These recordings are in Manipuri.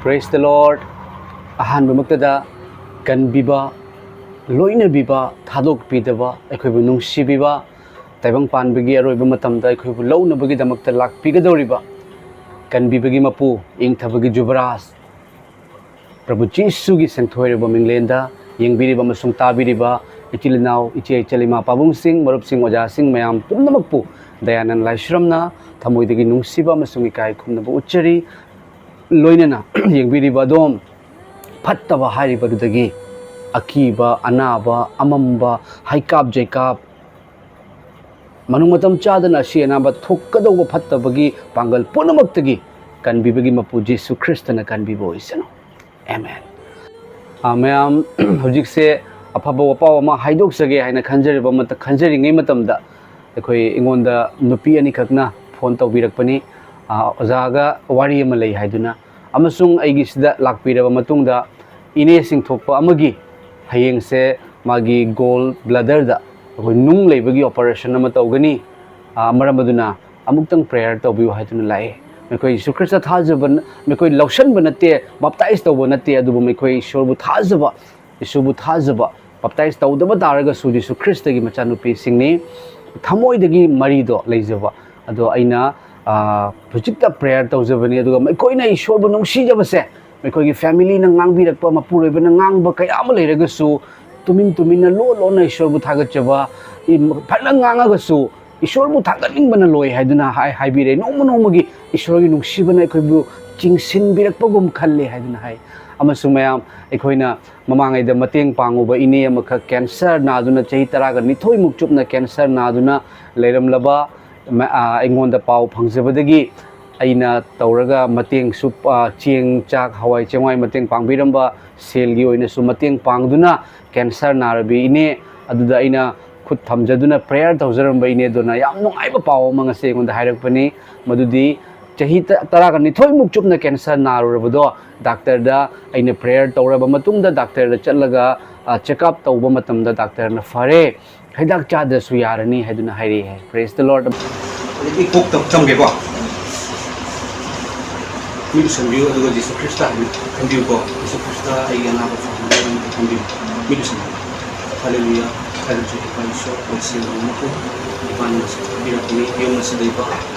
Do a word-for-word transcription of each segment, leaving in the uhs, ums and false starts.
Praise the Lord. ꯑꯍꯥꯟꯕꯃꯛꯇꯗ ꯀꯟꯕꯤꯕ, ꯂꯣꯏꯅꯕꯤꯕ, ꯊꯥꯗꯣꯛꯄꯤꯗꯕ, ꯑꯩꯈꯣꯏꯕꯨ ꯅꯨꯡꯁꯤꯕꯤꯕ, ꯇꯥꯏꯕꯪ ꯄꯥꯟꯕꯒꯤ ꯑꯔꯣꯏꯕ ꯃꯇꯝꯗ ꯑꯩꯈꯣꯏꯕꯨ ꯂꯧꯅꯕꯒꯤꯗꯃꯛꯇ ꯂꯥꯛꯄꯤꯒꯗꯧꯔꯤꯕ ꯀꯟꯕꯤꯕꯒꯤ ꯃꯄꯨ, ꯏꯪꯊꯕꯒꯤ ꯖꯨꯕꯔꯥꯖ, ꯄ꯭ꯔꯚꯨ ꯖꯤꯁꯨꯒꯤ ꯁꯦꯡꯊꯣꯏꯔꯕ ꯃꯤꯡꯂꯦꯟꯗ ꯌꯦꯡꯕꯤꯔꯤꯕ ꯑꯃꯁꯨꯡ ꯇꯥꯕꯤꯔꯤꯕ ꯏꯆꯤꯜ ꯏꯅꯥꯎ, ꯏꯆꯦ ꯏꯆꯜ, ꯏꯃꯥ ꯄꯥꯕꯨꯡꯁꯤꯡ, ꯃꯔꯨꯞꯁꯤꯡ, ꯑꯣꯖꯥꯁꯤꯡ ꯃꯌꯥꯝ ꯄꯨꯝꯅꯃꯛꯄꯨ ꯗꯌꯥꯅꯟ ꯂꯥꯏꯁ꯭ꯔꯝꯅ ꯊꯃꯣꯏꯗꯒꯤ ꯅꯨꯡꯁꯤꯕ ꯑꯃꯁꯨꯡ ꯏꯀꯥꯏ ꯈꯨꯝꯅꯕ ꯎꯠꯆꯔꯤ꯫ ꯂꯣꯏꯅꯅ ꯌꯦꯡꯕꯤꯔꯤꯕ ꯑꯗꯣꯝ ꯐꯠꯇꯕ ꯍꯥꯏꯔꯤꯕꯗꯨꯗꯒꯤ, ꯑꯀꯤꯕ, ꯑꯅꯥꯕ, ꯑꯃꯝꯕ, ꯍꯩꯀꯥꯞ ꯖꯩꯀꯥꯞ, ꯃꯅꯨꯡ ꯃꯇꯝ ꯆꯥꯗꯅ ꯑꯁꯤ ꯑꯅꯥꯕ ꯊꯣꯛꯀꯗꯧꯕ ꯐꯠꯇꯕꯒꯤ ꯄꯥꯡꯒꯜ ꯄꯨꯝꯅꯃꯛꯇꯒꯤ ꯀꯟꯕꯤꯕꯒꯤ ꯃꯄꯨ ꯖꯤꯁꯨ ꯈ꯭ꯔꯤꯁꯇꯅ ꯀꯟꯕꯤꯕ ꯑꯣꯏꯁꯅꯨ꯫ ꯑꯃꯦꯟ꯫ ꯑꯥ, ꯃꯌꯥꯝ, ꯍꯧꯖꯤꯛꯁꯦ ꯑꯐꯕ ꯋꯥꯄꯥꯎ ꯑꯃ ꯍꯥꯏꯗꯣꯛꯆꯒꯦ ꯍꯥꯏꯅ ꯈꯟꯖꯔꯤꯕ ꯃꯇ-, ꯈꯟꯖꯔꯤꯉꯩ ꯃꯇꯝꯗ, ꯑꯩꯈꯣꯏ, ꯑꯩꯉꯣꯟꯗ ꯅꯨꯄꯤ ꯑꯅꯤꯈꯛꯅ ꯐꯣꯟ ꯇꯧꯕꯤꯔꯛꯄꯅꯤ, ꯑꯥ, ꯑꯣꯖꯥꯒ ꯋꯥꯔꯤ ꯑꯃ ꯂꯩ ꯍꯥꯏꯗꯨꯅ꯫ ꯑꯃꯁꯨꯡ ꯑꯩꯒꯤꯁꯤꯗ ꯂꯥꯛꯄꯤꯔꯕ ꯃꯇꯨꯡꯗ, ꯏꯅꯦ ꯁꯤꯡꯊꯣꯛꯄ ꯑꯃꯒꯤ ꯍꯌꯦꯡꯁꯦ ꯃꯥꯒꯤ ꯒꯣꯜ ꯕ꯭ꯂꯗꯔꯗ ꯑꯩꯈꯣꯏ ꯅꯨꯡ ꯂꯩꯕꯒꯤ ꯑꯣꯄꯔꯦꯁꯟ ꯑꯃ ꯇꯧꯒꯅꯤ꯫ ꯑꯥ, ꯃꯔꯝ ꯑꯗꯨꯅ ꯑꯃꯨꯛꯇꯪ ꯄ꯭ꯔꯦꯌꯔ ꯇꯧꯕꯤꯌꯨ ꯍꯥꯏꯗꯨꯅ ꯂꯥꯛꯑꯦ꯫ ꯃꯈꯣꯏ ꯌꯤꯁꯨ ꯈ꯭ꯔꯤꯁꯇ ꯊꯥꯖꯕ, ꯃꯈꯣꯏ ꯂꯧꯁꯟꯕ ꯅꯠꯇꯦ, ꯕꯥꯞꯇꯥꯏꯖ ꯇꯧꯕ ꯅꯠꯇꯦ, ꯑꯗꯨꯕꯨ ꯃꯈꯣꯏ ꯏꯁꯣꯔꯕꯨ ꯊꯥꯖꯕ, ꯌꯤꯁꯨꯕꯨ ꯊꯥꯖꯕ, ꯕꯥꯞꯇꯥꯏꯖ ꯇꯧꯗꯕ ꯇꯥꯔꯒꯁꯨ ꯌꯤꯁꯨ ꯈ꯭ꯔꯤꯁꯇꯒꯤ ꯃꯆꯥꯅꯨꯄꯤꯁꯤꯡꯅꯤ, ꯊꯃꯣꯏꯗꯒꯤ ꯃꯔꯤꯗꯣ ꯂꯩꯖꯕ꯫ ꯑꯗꯣ ꯑꯩꯅ, ꯑꯥ, ꯍꯧꯖꯤꯛꯇ ꯄ꯭ꯔꯦꯌꯔ ꯇꯧꯖꯕꯅꯤ, ꯑꯗꯨꯒ ꯃꯈꯣꯏꯅ ꯏꯁꯣꯔꯕꯨ ꯅꯨꯡꯁꯤꯖꯕꯁꯦ, ꯃꯈꯣꯏꯒꯤ ꯐꯦꯃꯤꯂꯤꯅ ꯉꯥꯡꯕꯤꯔꯛꯄ, ꯃꯄꯨꯔꯣꯏꯕꯅ ꯉꯥꯡꯕ ꯀꯌꯥ ꯑꯃ ꯂꯩꯔꯒꯁꯨ, ꯇꯨꯃꯤꯟ ꯇꯨꯃꯤꯟꯅ ꯂꯣꯟ ꯂꯣꯟꯅ ꯏꯁꯣꯔꯕꯨ ꯊꯥꯒꯠꯆꯕ, ꯏ-, ꯐꯖꯅ ꯉꯥꯡꯉꯒꯁꯨ ꯏꯁꯣꯔꯕꯨ ꯊꯥꯒꯠꯅꯤꯡꯕꯅ ꯂꯣꯏ ꯍꯥꯏꯗꯨꯅ ꯍꯥꯏ-, ꯍꯥꯏꯕꯤꯔꯦ꯫ ꯅꯣꯡꯃ ꯅꯣꯡꯃꯒꯤ ꯏꯁꯣꯔꯒꯤ ꯅꯨꯡꯁꯤꯕꯅ ꯑꯩꯈꯣꯏꯕꯨ ꯆꯤꯡꯁꯤꯟꯕꯤꯔꯛꯄꯒꯨꯝ ꯈꯜꯂꯦ ꯍꯥꯏꯗꯨꯅ ꯍꯥꯏ꯫ ꯑꯃꯁꯨꯡ ꯃꯌꯥꯝ, ꯑꯩꯈꯣꯏꯅ ꯃꯃꯥꯡꯉꯩꯗ ꯃꯇꯦꯡ ꯄꯥꯡꯉꯨꯕ ꯏꯅꯦ ꯑꯃꯈꯛ ꯀꯦꯟꯁꯔ ꯅꯥꯗꯨꯅ ꯆꯍꯤ ꯇꯔꯥꯒ ꯅꯤꯊꯣꯏꯃꯨꯛ ꯆꯨꯞꯅ ꯀꯦꯟꯁꯔ ꯅꯥꯗꯨꯅ ꯂꯩꯔꯝꯂꯕ, ꯃ-, ꯑ, ꯑꯩꯉꯣꯟꯗ ꯄꯥꯎ ꯐꯪꯖꯕꯗꯒꯤ ꯑꯩꯅ ꯇꯧꯔꯒ ꯃꯇꯦꯡꯁꯨ, ꯑ, ꯆꯦꯡ, ꯆꯥꯛ, ꯍꯋꯥꯏ ꯆꯦꯡꯋꯥꯏ ꯃꯇꯦꯡ ꯄꯥꯡꯕꯤꯔꯝꯕ, ꯁꯦꯜꯒꯤ ꯑꯣꯏꯅꯁꯨ ꯃꯇꯦꯡ ꯄꯥꯡꯗꯨꯅ ꯀꯦꯟꯁꯔ ꯅꯥꯔꯕꯤ ꯏꯅꯦ ꯑꯗꯨꯗ ꯑꯩꯅ ꯈꯨꯠ ꯊꯝꯖꯗꯨꯅ ꯄ꯭ꯔꯦꯌꯔ ꯇꯧꯖꯔꯝꯕ ꯏꯅꯦꯗꯨꯅ ꯌꯥꯝ ꯅꯨꯡꯉꯥꯏꯕ ꯄꯥꯎ ꯑꯃ ꯉꯁꯤ ꯑꯩꯉꯣꯟꯗ ꯍꯥꯏꯔꯛꯄꯅꯤ꯫ ꯃꯗꯨꯗꯤ ꯆꯍꯤ ꯇ-, ꯇꯔꯥꯒ ꯅꯤꯊꯣꯏꯃꯨꯛ ꯆꯨꯞꯅ ꯀꯦꯟꯁꯔ ꯅꯥꯔꯨꯔꯕꯗꯣ, ꯗꯥꯛꯇꯔꯗ ꯑꯩꯅ ꯄ꯭ꯔꯦꯌꯔ ꯇꯧꯔꯕ ꯃꯇꯨꯡꯗ, ꯗꯥꯛꯇꯔꯗ ꯆꯠꯂꯒ, ꯑ, ꯆꯦꯛꯑꯞ ꯇꯧꯕ ꯃꯇꯝꯗ ꯗꯥꯛꯇꯔꯅ "ꯐꯔꯦ, ꯍꯤꯗꯥꯛ ꯆꯥꯗ꯭ꯔꯁꯨ ꯌꯥꯔꯅꯤ" ꯍꯥꯏꯗꯨꯅ ꯍꯥꯏꯔꯛꯑꯦ ꯍꯥꯏ꯫ Praise the Lord꯫ ꯍꯧꯖꯤꯛꯇꯤ ꯀꯣꯛꯇ ꯆꯪꯒꯦꯀꯣ꯫ ꯃꯤꯠ ꯎꯏꯁꯟꯕꯤꯌꯨ, ꯑꯗꯨꯒ ꯖꯤꯁꯨ ꯈ꯭ꯔꯤꯁꯇ ꯍꯥꯏꯅ ꯈꯟꯕꯤꯌꯨꯀꯣ꯫ ꯖꯤꯁꯨ ꯈ꯭ꯔꯤꯁꯇ, ꯑꯩꯒꯤ ꯑꯅꯥꯕ ꯐꯍꯟꯕꯤꯌꯨ ꯍꯥꯏꯅ ꯈꯟꯕꯤꯌꯨ꯫ ꯃꯤꯠ ꯎꯏꯁꯟꯕꯤꯌꯨ꯫ ꯍꯜꯂꯦꯂꯨꯌꯥ꯫ ꯊꯥꯒꯠꯆꯔꯤ ꯏꯄꯥ ꯏꯁꯣꯔ, ꯂꯣꯏꯁꯤꯟꯕ ꯉꯝꯂꯛꯄ ꯏꯄꯥꯅ ꯉꯁꯤ ꯊꯥꯕꯤꯔꯛꯄꯅꯤ꯫ ꯌꯨꯝ ꯑꯁꯤꯗ ꯏꯄꯥ,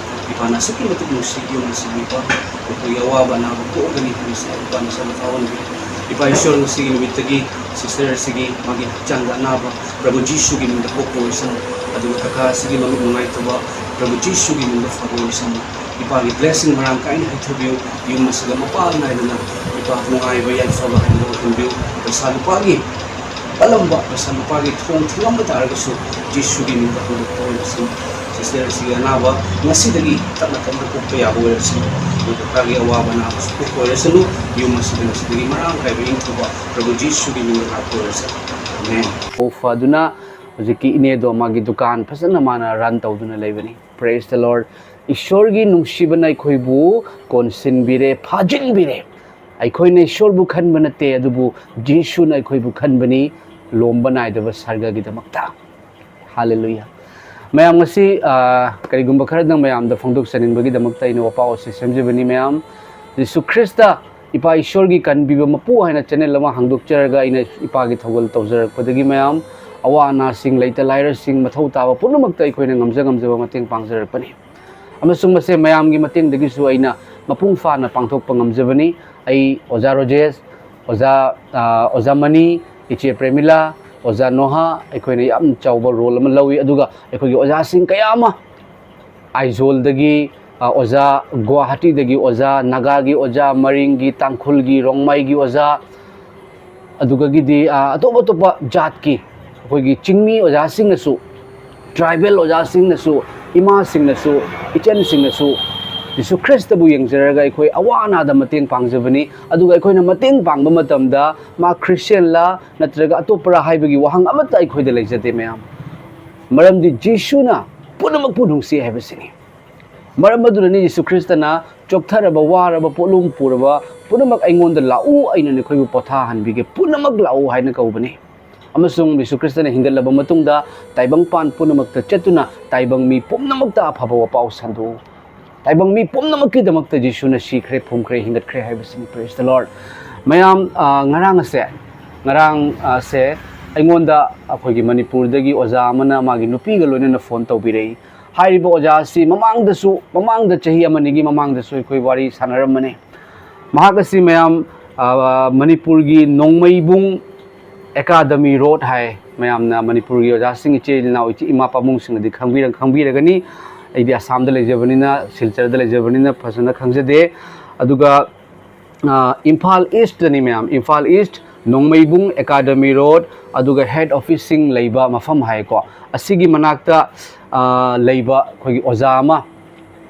ꯏꯄꯥꯅ ꯑꯁꯨꯛꯀꯤ ꯃꯇꯤꯛ ꯅꯨꯡꯁꯤ꯫ ꯌꯨꯝ ꯑꯁꯤꯗ ꯏꯄꯥ, ꯑꯩꯈꯣꯏꯒꯤ ꯑꯋꯥꯕ ꯑꯅꯥꯕ ꯄꯣꯛꯑꯒꯅꯤ ꯍꯥꯏꯕꯁꯤ ꯏꯄꯥꯅ ꯁꯔꯨꯛ ꯌꯥꯍꯟꯕꯤꯌꯨ꯫ ꯏꯄꯥ ꯏꯁꯣꯔ, ꯉꯁꯤꯒꯤ ꯅꯨꯃꯤꯠꯇꯒꯤ ꯁꯤꯁꯇꯔ ꯑꯁꯤꯒꯤ ꯃꯥꯒꯤ ꯍꯛꯆꯥꯡꯗ ꯑꯅꯥꯕ ꯄ꯭ꯔꯚꯨ ꯖꯤꯁꯨꯒꯤ ꯃꯤꯡꯗ ꯄꯣꯛꯄ ꯑꯣꯏꯁꯅꯨ꯫ ꯑꯗꯨꯒ ꯀꯀꯥ ꯑꯁꯤꯒꯤ ꯃꯃꯤꯠ ꯅꯨꯡꯉꯥꯏꯇꯕ ꯄ꯭ꯔꯚꯨ ꯖꯤꯁꯨꯒꯤ ꯃꯤꯡꯗ ꯐꯕ ꯑꯣꯏꯁꯅꯨ꯫ ꯏꯄꯥꯒꯤ ꯕ꯭ꯂꯦꯁꯤꯡ ꯃꯔꯥꯡ ꯀꯥꯏꯅ ꯍꯩꯊꯕꯤꯌꯨ꯫ ꯌꯨꯝ ꯑꯁꯤꯗ ꯃꯄꯥ ꯅꯥꯏꯗꯅ ꯏꯄꯥ ꯅꯨꯡꯉꯥꯏꯕ ꯌꯥꯏꯐꯕ ꯍꯥꯏꯕꯗꯨ ꯑꯣꯏꯍꯟꯕꯤꯌꯨ꯫ ꯄꯩꯁꯥ ꯂꯨꯄꯥꯒꯤ ꯀꯜꯂꯝꯕ, ꯄꯩꯁꯥ ꯂꯨꯄꯥꯒꯤ ꯊꯣꯡ ꯊꯤꯡꯂꯝꯕ ꯇꯥꯔꯒꯁꯨ ꯖꯤꯁꯨꯒꯤ ꯃꯤꯡꯗ ꯍꯧꯗꯣꯛꯄ ꯑꯣꯏꯔꯁꯅꯨ꯫ ꯁꯤꯁꯇꯔ ꯑꯁꯤꯒꯤ ꯑꯅꯥꯕ ꯉꯁꯤꯗꯒꯤ ꯇꯞꯅ ꯇꯞꯅ ꯀꯣꯛꯄ ꯌꯥꯕ ꯑꯣꯏꯔꯁꯅꯨ꯫ ꯑꯗꯨꯒ ꯀꯀꯥꯒꯤ ꯑꯋꯥꯕ ꯑꯅꯥꯕꯁꯨ ꯀꯣꯛꯄ ꯑꯣꯏꯔꯁꯅꯨ꯫ ꯌꯨꯝ ꯑꯁꯤꯗ ꯉꯁꯤꯗꯒꯤ ꯃꯔꯥꯡ ꯀꯥꯏꯕ ꯏꯪꯊꯕ ꯄ꯭ꯔꯚꯨ ꯖꯤꯁꯨꯒꯤ ꯃꯤꯡꯗ ꯂꯥꯛꯄ ꯑꯣꯏꯔꯁꯅꯨ꯫ ꯑꯃꯦꯟ꯫ ꯃꯄꯨ ꯐꯗꯨꯅ ꯍꯧꯖꯤꯛꯀꯤ ꯏꯅꯦꯗꯣ ꯃꯥꯒꯤ ꯗꯨꯀꯥꯟ ꯐꯖꯅ ꯃꯥꯅ ꯔꯟ ꯇꯧꯗꯨꯅ ꯂꯩꯕꯅꯤ꯫ Praise the Lord꯫ ꯏꯁꯣꯔꯒꯤ ꯅꯨꯡꯁꯤꯕꯅ ꯑꯩꯈꯣꯏꯕꯨ ꯀꯣꯟꯁꯤꯟꯕꯤꯔꯦ, ꯐꯥꯖꯤꯟꯕꯤꯔꯦ꯫ ꯑꯩꯈꯣꯏꯅ ꯏꯁꯣꯔꯕꯨ ꯈꯟꯕ ꯅꯠꯇꯦ, ꯑꯗꯨꯕꯨ ꯖꯤꯁꯨꯅ ꯑꯩꯈꯣꯏꯕꯨ ꯈꯟꯕꯅꯤ, ꯂꯣꯝꯕ ꯅꯥꯏꯗꯕ ꯁꯔꯒꯒꯤꯗꯃꯛꯇ꯫ ꯍꯥꯂꯦꯂꯨꯌꯥ꯫ ꯃꯌꯥꯝ, ꯉꯁꯤ, ꯑ, ꯀꯔꯤꯒꯨꯝꯕ ꯈꯔꯗꯪ ꯃꯌꯥꯝꯗ ꯐꯣꯡꯗꯣꯛꯆꯅꯤꯡꯕꯒꯤꯗꯃꯛꯇ ꯑꯩꯅ ꯋꯥꯄꯥꯎ ꯑꯁꯤ ꯁꯦꯝꯖꯕꯅꯤ꯫ ꯃꯌꯥꯝ, ꯖꯤꯁꯨ ꯈ꯭ꯔꯤꯁꯇ, ꯏꯄꯥ ꯏꯁꯣꯔꯒꯤ ꯀꯟꯕꯤꯕ ꯃꯄꯨ ꯍꯥꯏꯅ ꯆꯦꯅꯦꯜ ꯑꯃ ꯍꯥꯡꯗꯣꯛꯆꯔꯒ ꯑꯩꯅ ꯏꯄꯥꯒꯤ ꯊꯧꯒꯜ ꯇꯧꯖꯔꯛꯄꯗꯒꯤ, ꯃꯌꯥꯝ, ꯑꯋꯥ ꯑꯅꯥꯁꯤꯡ, ꯂꯩꯇ ꯂꯥꯏꯔꯁꯤꯡ, ꯃꯊꯧ ꯇꯥꯕ ꯄꯨꯝꯅꯃꯛꯇ ꯑꯩꯈꯣꯏꯅ ꯉꯝꯖ ꯉꯝꯖꯕ ꯃꯇꯦꯡ ꯄꯥꯡꯖꯔꯛꯄꯅꯤ꯫ ꯑꯃꯁꯨꯡ ꯃꯁꯦ ꯃꯌꯥꯝꯒꯤ ꯃꯇꯦꯡꯗꯒꯤꯁꯨ ꯑꯩꯅ ꯃꯄꯨꯡ ꯐꯥꯅ ꯄꯥꯡꯊꯣꯛꯄ ꯉꯝꯖꯕꯅꯤ꯫ ꯑꯩ ꯑꯣꯖꯥ ꯔꯣꯖꯦꯁ, ꯑꯣꯖꯥ, ꯑ, ꯑꯣꯖꯥ ꯃꯅꯤ, ꯏꯆꯦ ꯄ꯭ꯔꯦꯃꯤꯂꯥ, ꯑꯣꯖꯥ ꯅꯣꯍꯥ, ꯑꯩꯈꯣꯏꯅ ꯌꯥꯝ ꯆꯥꯎꯕ ꯔꯣꯜ ꯑꯃ ꯂꯧꯏ꯫ ꯑꯗꯨꯒ ꯑꯩꯈꯣꯏꯒꯤ ꯑꯣꯖꯥꯁꯤꯡ ꯀꯌꯥ ꯑꯃ, ꯑꯥꯏꯖꯣꯜꯗꯒꯤ, ꯑ, ꯑꯣꯖꯥ, ꯒꯨꯋꯥꯍꯥꯇꯤꯗꯒꯤ ꯑꯣꯖꯥ, ꯅꯥꯒꯥꯒꯤ ꯑꯣꯖꯥ, ꯃꯔꯤꯡꯒꯤ, ꯇꯥꯡꯈꯨꯜꯒꯤ, ꯔꯣꯡꯃꯩꯒꯤ ꯑꯣꯖꯥ, ꯑꯗꯨꯒꯒꯤꯗꯤ, ꯑ, ꯑꯇꯣꯞ ꯑꯇꯣꯞꯄ ꯖꯥꯠꯀꯤ ꯑꯩꯈꯣꯏꯒꯤ ꯆꯤꯡꯃꯤ ꯑꯣꯖꯥꯁꯤꯡꯅꯁꯨ, ꯇ꯭ꯔꯥꯏꯕꯦꯜ ꯑꯣꯖꯥꯁꯤꯡꯅꯁꯨ, ꯏꯃꯥꯁꯤꯡꯅꯁꯨ, ꯏꯆꯟꯁꯤꯡꯅꯁꯨ ꯖꯤꯁꯨ ꯈ꯭ꯔꯤꯁꯇꯕꯨ ꯌꯦꯡꯖꯔꯒ ꯑꯩꯈꯣꯏ ꯑꯋꯥ ꯑꯅꯥꯗ ꯃꯇꯦꯡ ꯄꯥꯡꯖꯕꯅꯤ꯫ ꯑꯗꯨꯒ ꯑꯩꯈꯣꯏꯅ ꯃꯇꯦꯡ ꯄꯥꯡꯕ ꯃꯇꯝꯗ ꯃꯥ ꯈ꯭ꯔꯤꯁꯇꯤꯌꯟꯂ ꯅꯠꯇ꯭ꯔꯒ ꯑꯇꯣꯞꯄꯔꯥ ꯍꯥꯏꯕꯒꯤ ꯋꯥꯍꯪ ꯑꯃꯠꯇ ꯑꯩꯈꯣꯏꯗ ꯂꯩꯖꯗꯦ, ꯃꯌꯥꯝ꯫ ꯃꯔꯝꯗꯤ ꯖꯤꯁꯨꯅ ꯄꯨꯝꯅꯃꯛꯄꯨ ꯅꯨꯡꯁꯤ ꯍꯥꯏꯕꯁꯤꯅꯤ꯫ ꯃꯔꯝ ꯑꯗꯨꯅꯅꯤ ꯖꯤꯁꯨ ꯈ꯭ꯔꯤꯁꯇꯅ, "ꯆꯣꯛꯊꯔꯕ, ꯋꯥꯔꯕ, ꯄꯣꯠꯂꯨꯝ ꯄꯨꯔꯕ ꯄꯨꯝꯅꯃꯛ ꯑꯩꯉꯣꯟꯗ ꯂꯥꯛꯎ, ꯑꯩꯅ ꯅꯈꯣꯏꯕꯨ ꯄꯣꯊꯥꯍꯟꯕꯤꯒꯦ, ꯄꯨꯝꯅꯃꯛ ꯂꯥꯛꯎ" ꯍꯥꯏꯅ ꯀꯧꯕꯅꯤ꯫ ꯑꯃꯁꯨꯡ ꯖꯤꯁꯨ ꯈ꯭ꯔꯤꯁꯇꯅ ꯍꯤꯡꯒꯠꯂꯕ ꯃꯇꯨꯡꯗ ꯇꯥꯏꯕꯪꯄꯥꯟ ꯄꯨꯝꯅꯃꯛꯇ ꯆꯠꯇꯨꯅ ꯇꯥꯏꯕꯪ ꯃꯤ ꯄꯨꯝꯅꯃꯛꯇ ꯑꯐꯕ ꯋꯥꯄꯥꯎ ꯁꯟꯗꯣꯛꯎ꯫ ꯇꯥꯏꯕꯪ ꯃꯤ ꯄꯨꯝꯅꯃꯛꯀꯤꯗꯃꯛꯇ ꯖꯤꯁꯨꯅ ꯁꯤꯈ꯭ꯔꯦ, ꯐꯨꯝꯈ꯭ꯔꯦ, ꯍꯤꯡꯒꯠꯈ꯭ꯔꯦ ꯍꯥꯏꯕꯁꯤꯅꯤ꯫ Praise the Lord꯫ ꯃꯌꯥꯝ, ꯑ, ꯉꯔꯥꯡ ꯑꯁꯦ, ꯉꯔꯥꯡ, ꯑ, ꯑꯁꯦ ꯑꯩꯉꯣꯟꯗ ꯑꯩꯈꯣꯏꯒꯤ ꯃꯅꯤꯄꯨꯔꯗꯒꯤ ꯑꯣꯖꯥ ꯑꯃꯅ ꯃꯥꯒꯤ ꯅꯨꯄꯤꯒ ꯂꯣꯏꯅꯅ ꯐꯣꯟ ꯇꯧꯕꯤꯔꯛꯏ꯫ ꯍꯥꯏꯔꯤꯕ ꯑꯣꯖꯥ ꯑꯁꯤ ꯃꯃꯥꯡꯗꯁꯨ, ꯃꯃꯥꯡꯗ ꯆꯍꯤ ꯑꯃꯅꯤꯒꯤ ꯃꯃꯥꯡꯗꯁꯨ ꯑꯩꯈꯣꯏ ꯋꯥꯔꯤ ꯁꯥꯟꯅꯔꯝꯕꯅꯤ꯫ ꯃꯍꯥꯛ ꯑꯁꯤ ꯃꯌꯥꯝ, ꯑ, ꯃꯅꯤꯄꯨꯔꯒꯤ ꯅꯣꯡꯃꯩꯕꯨꯡ ꯑꯦꯀꯥꯗꯃꯤ ꯔꯣꯗ ꯍꯥꯏ꯫ ꯃꯌꯥꯝꯅ, ꯃꯅꯤꯄꯨꯔꯒꯤ ꯑꯣꯖꯥꯁꯤꯡ, ꯏꯆꯦ ꯏꯅꯥꯎ, ꯏꯆꯦ ꯏꯃꯥ ꯄꯥꯕꯨꯡꯁꯤꯡꯅꯗꯤ ꯈꯪꯕꯤꯔ-, ꯈꯪꯕꯤꯔꯒꯅꯤ꯫ ꯑꯩꯗꯤ ꯑꯁꯥꯝꯗ ꯂꯩꯖꯕꯅꯤꯅ, ꯁꯤꯜꯆꯔꯗ ꯂꯩꯖꯕꯅꯤꯅ ꯐꯖꯅ ꯈꯪꯖꯗꯦ꯫ ꯑꯗꯨꯒ, ꯑ, ꯏꯝꯐꯥꯜ ꯏꯁꯇꯅꯤ ꯃꯌꯥꯝ, ꯏꯝꯐꯥꯜ ꯏꯁ, ꯅꯣꯡꯃꯩꯕꯨꯡ ꯑꯦꯀꯥꯗꯃꯤ ꯔꯣꯗ, ꯑꯗꯨꯒ ꯍꯦꯗ ꯑꯣꯐꯤꯁꯁꯤꯡ ꯂꯩꯕ ꯃꯐꯝ ꯍꯥꯏꯀꯣ, ꯑꯁꯤꯒꯤ ꯃꯅꯥꯛꯇ, ꯑ, ꯂꯩꯕ ꯑꯩꯈꯣꯏꯒꯤ ꯑꯣꯖꯥ ꯑꯃ,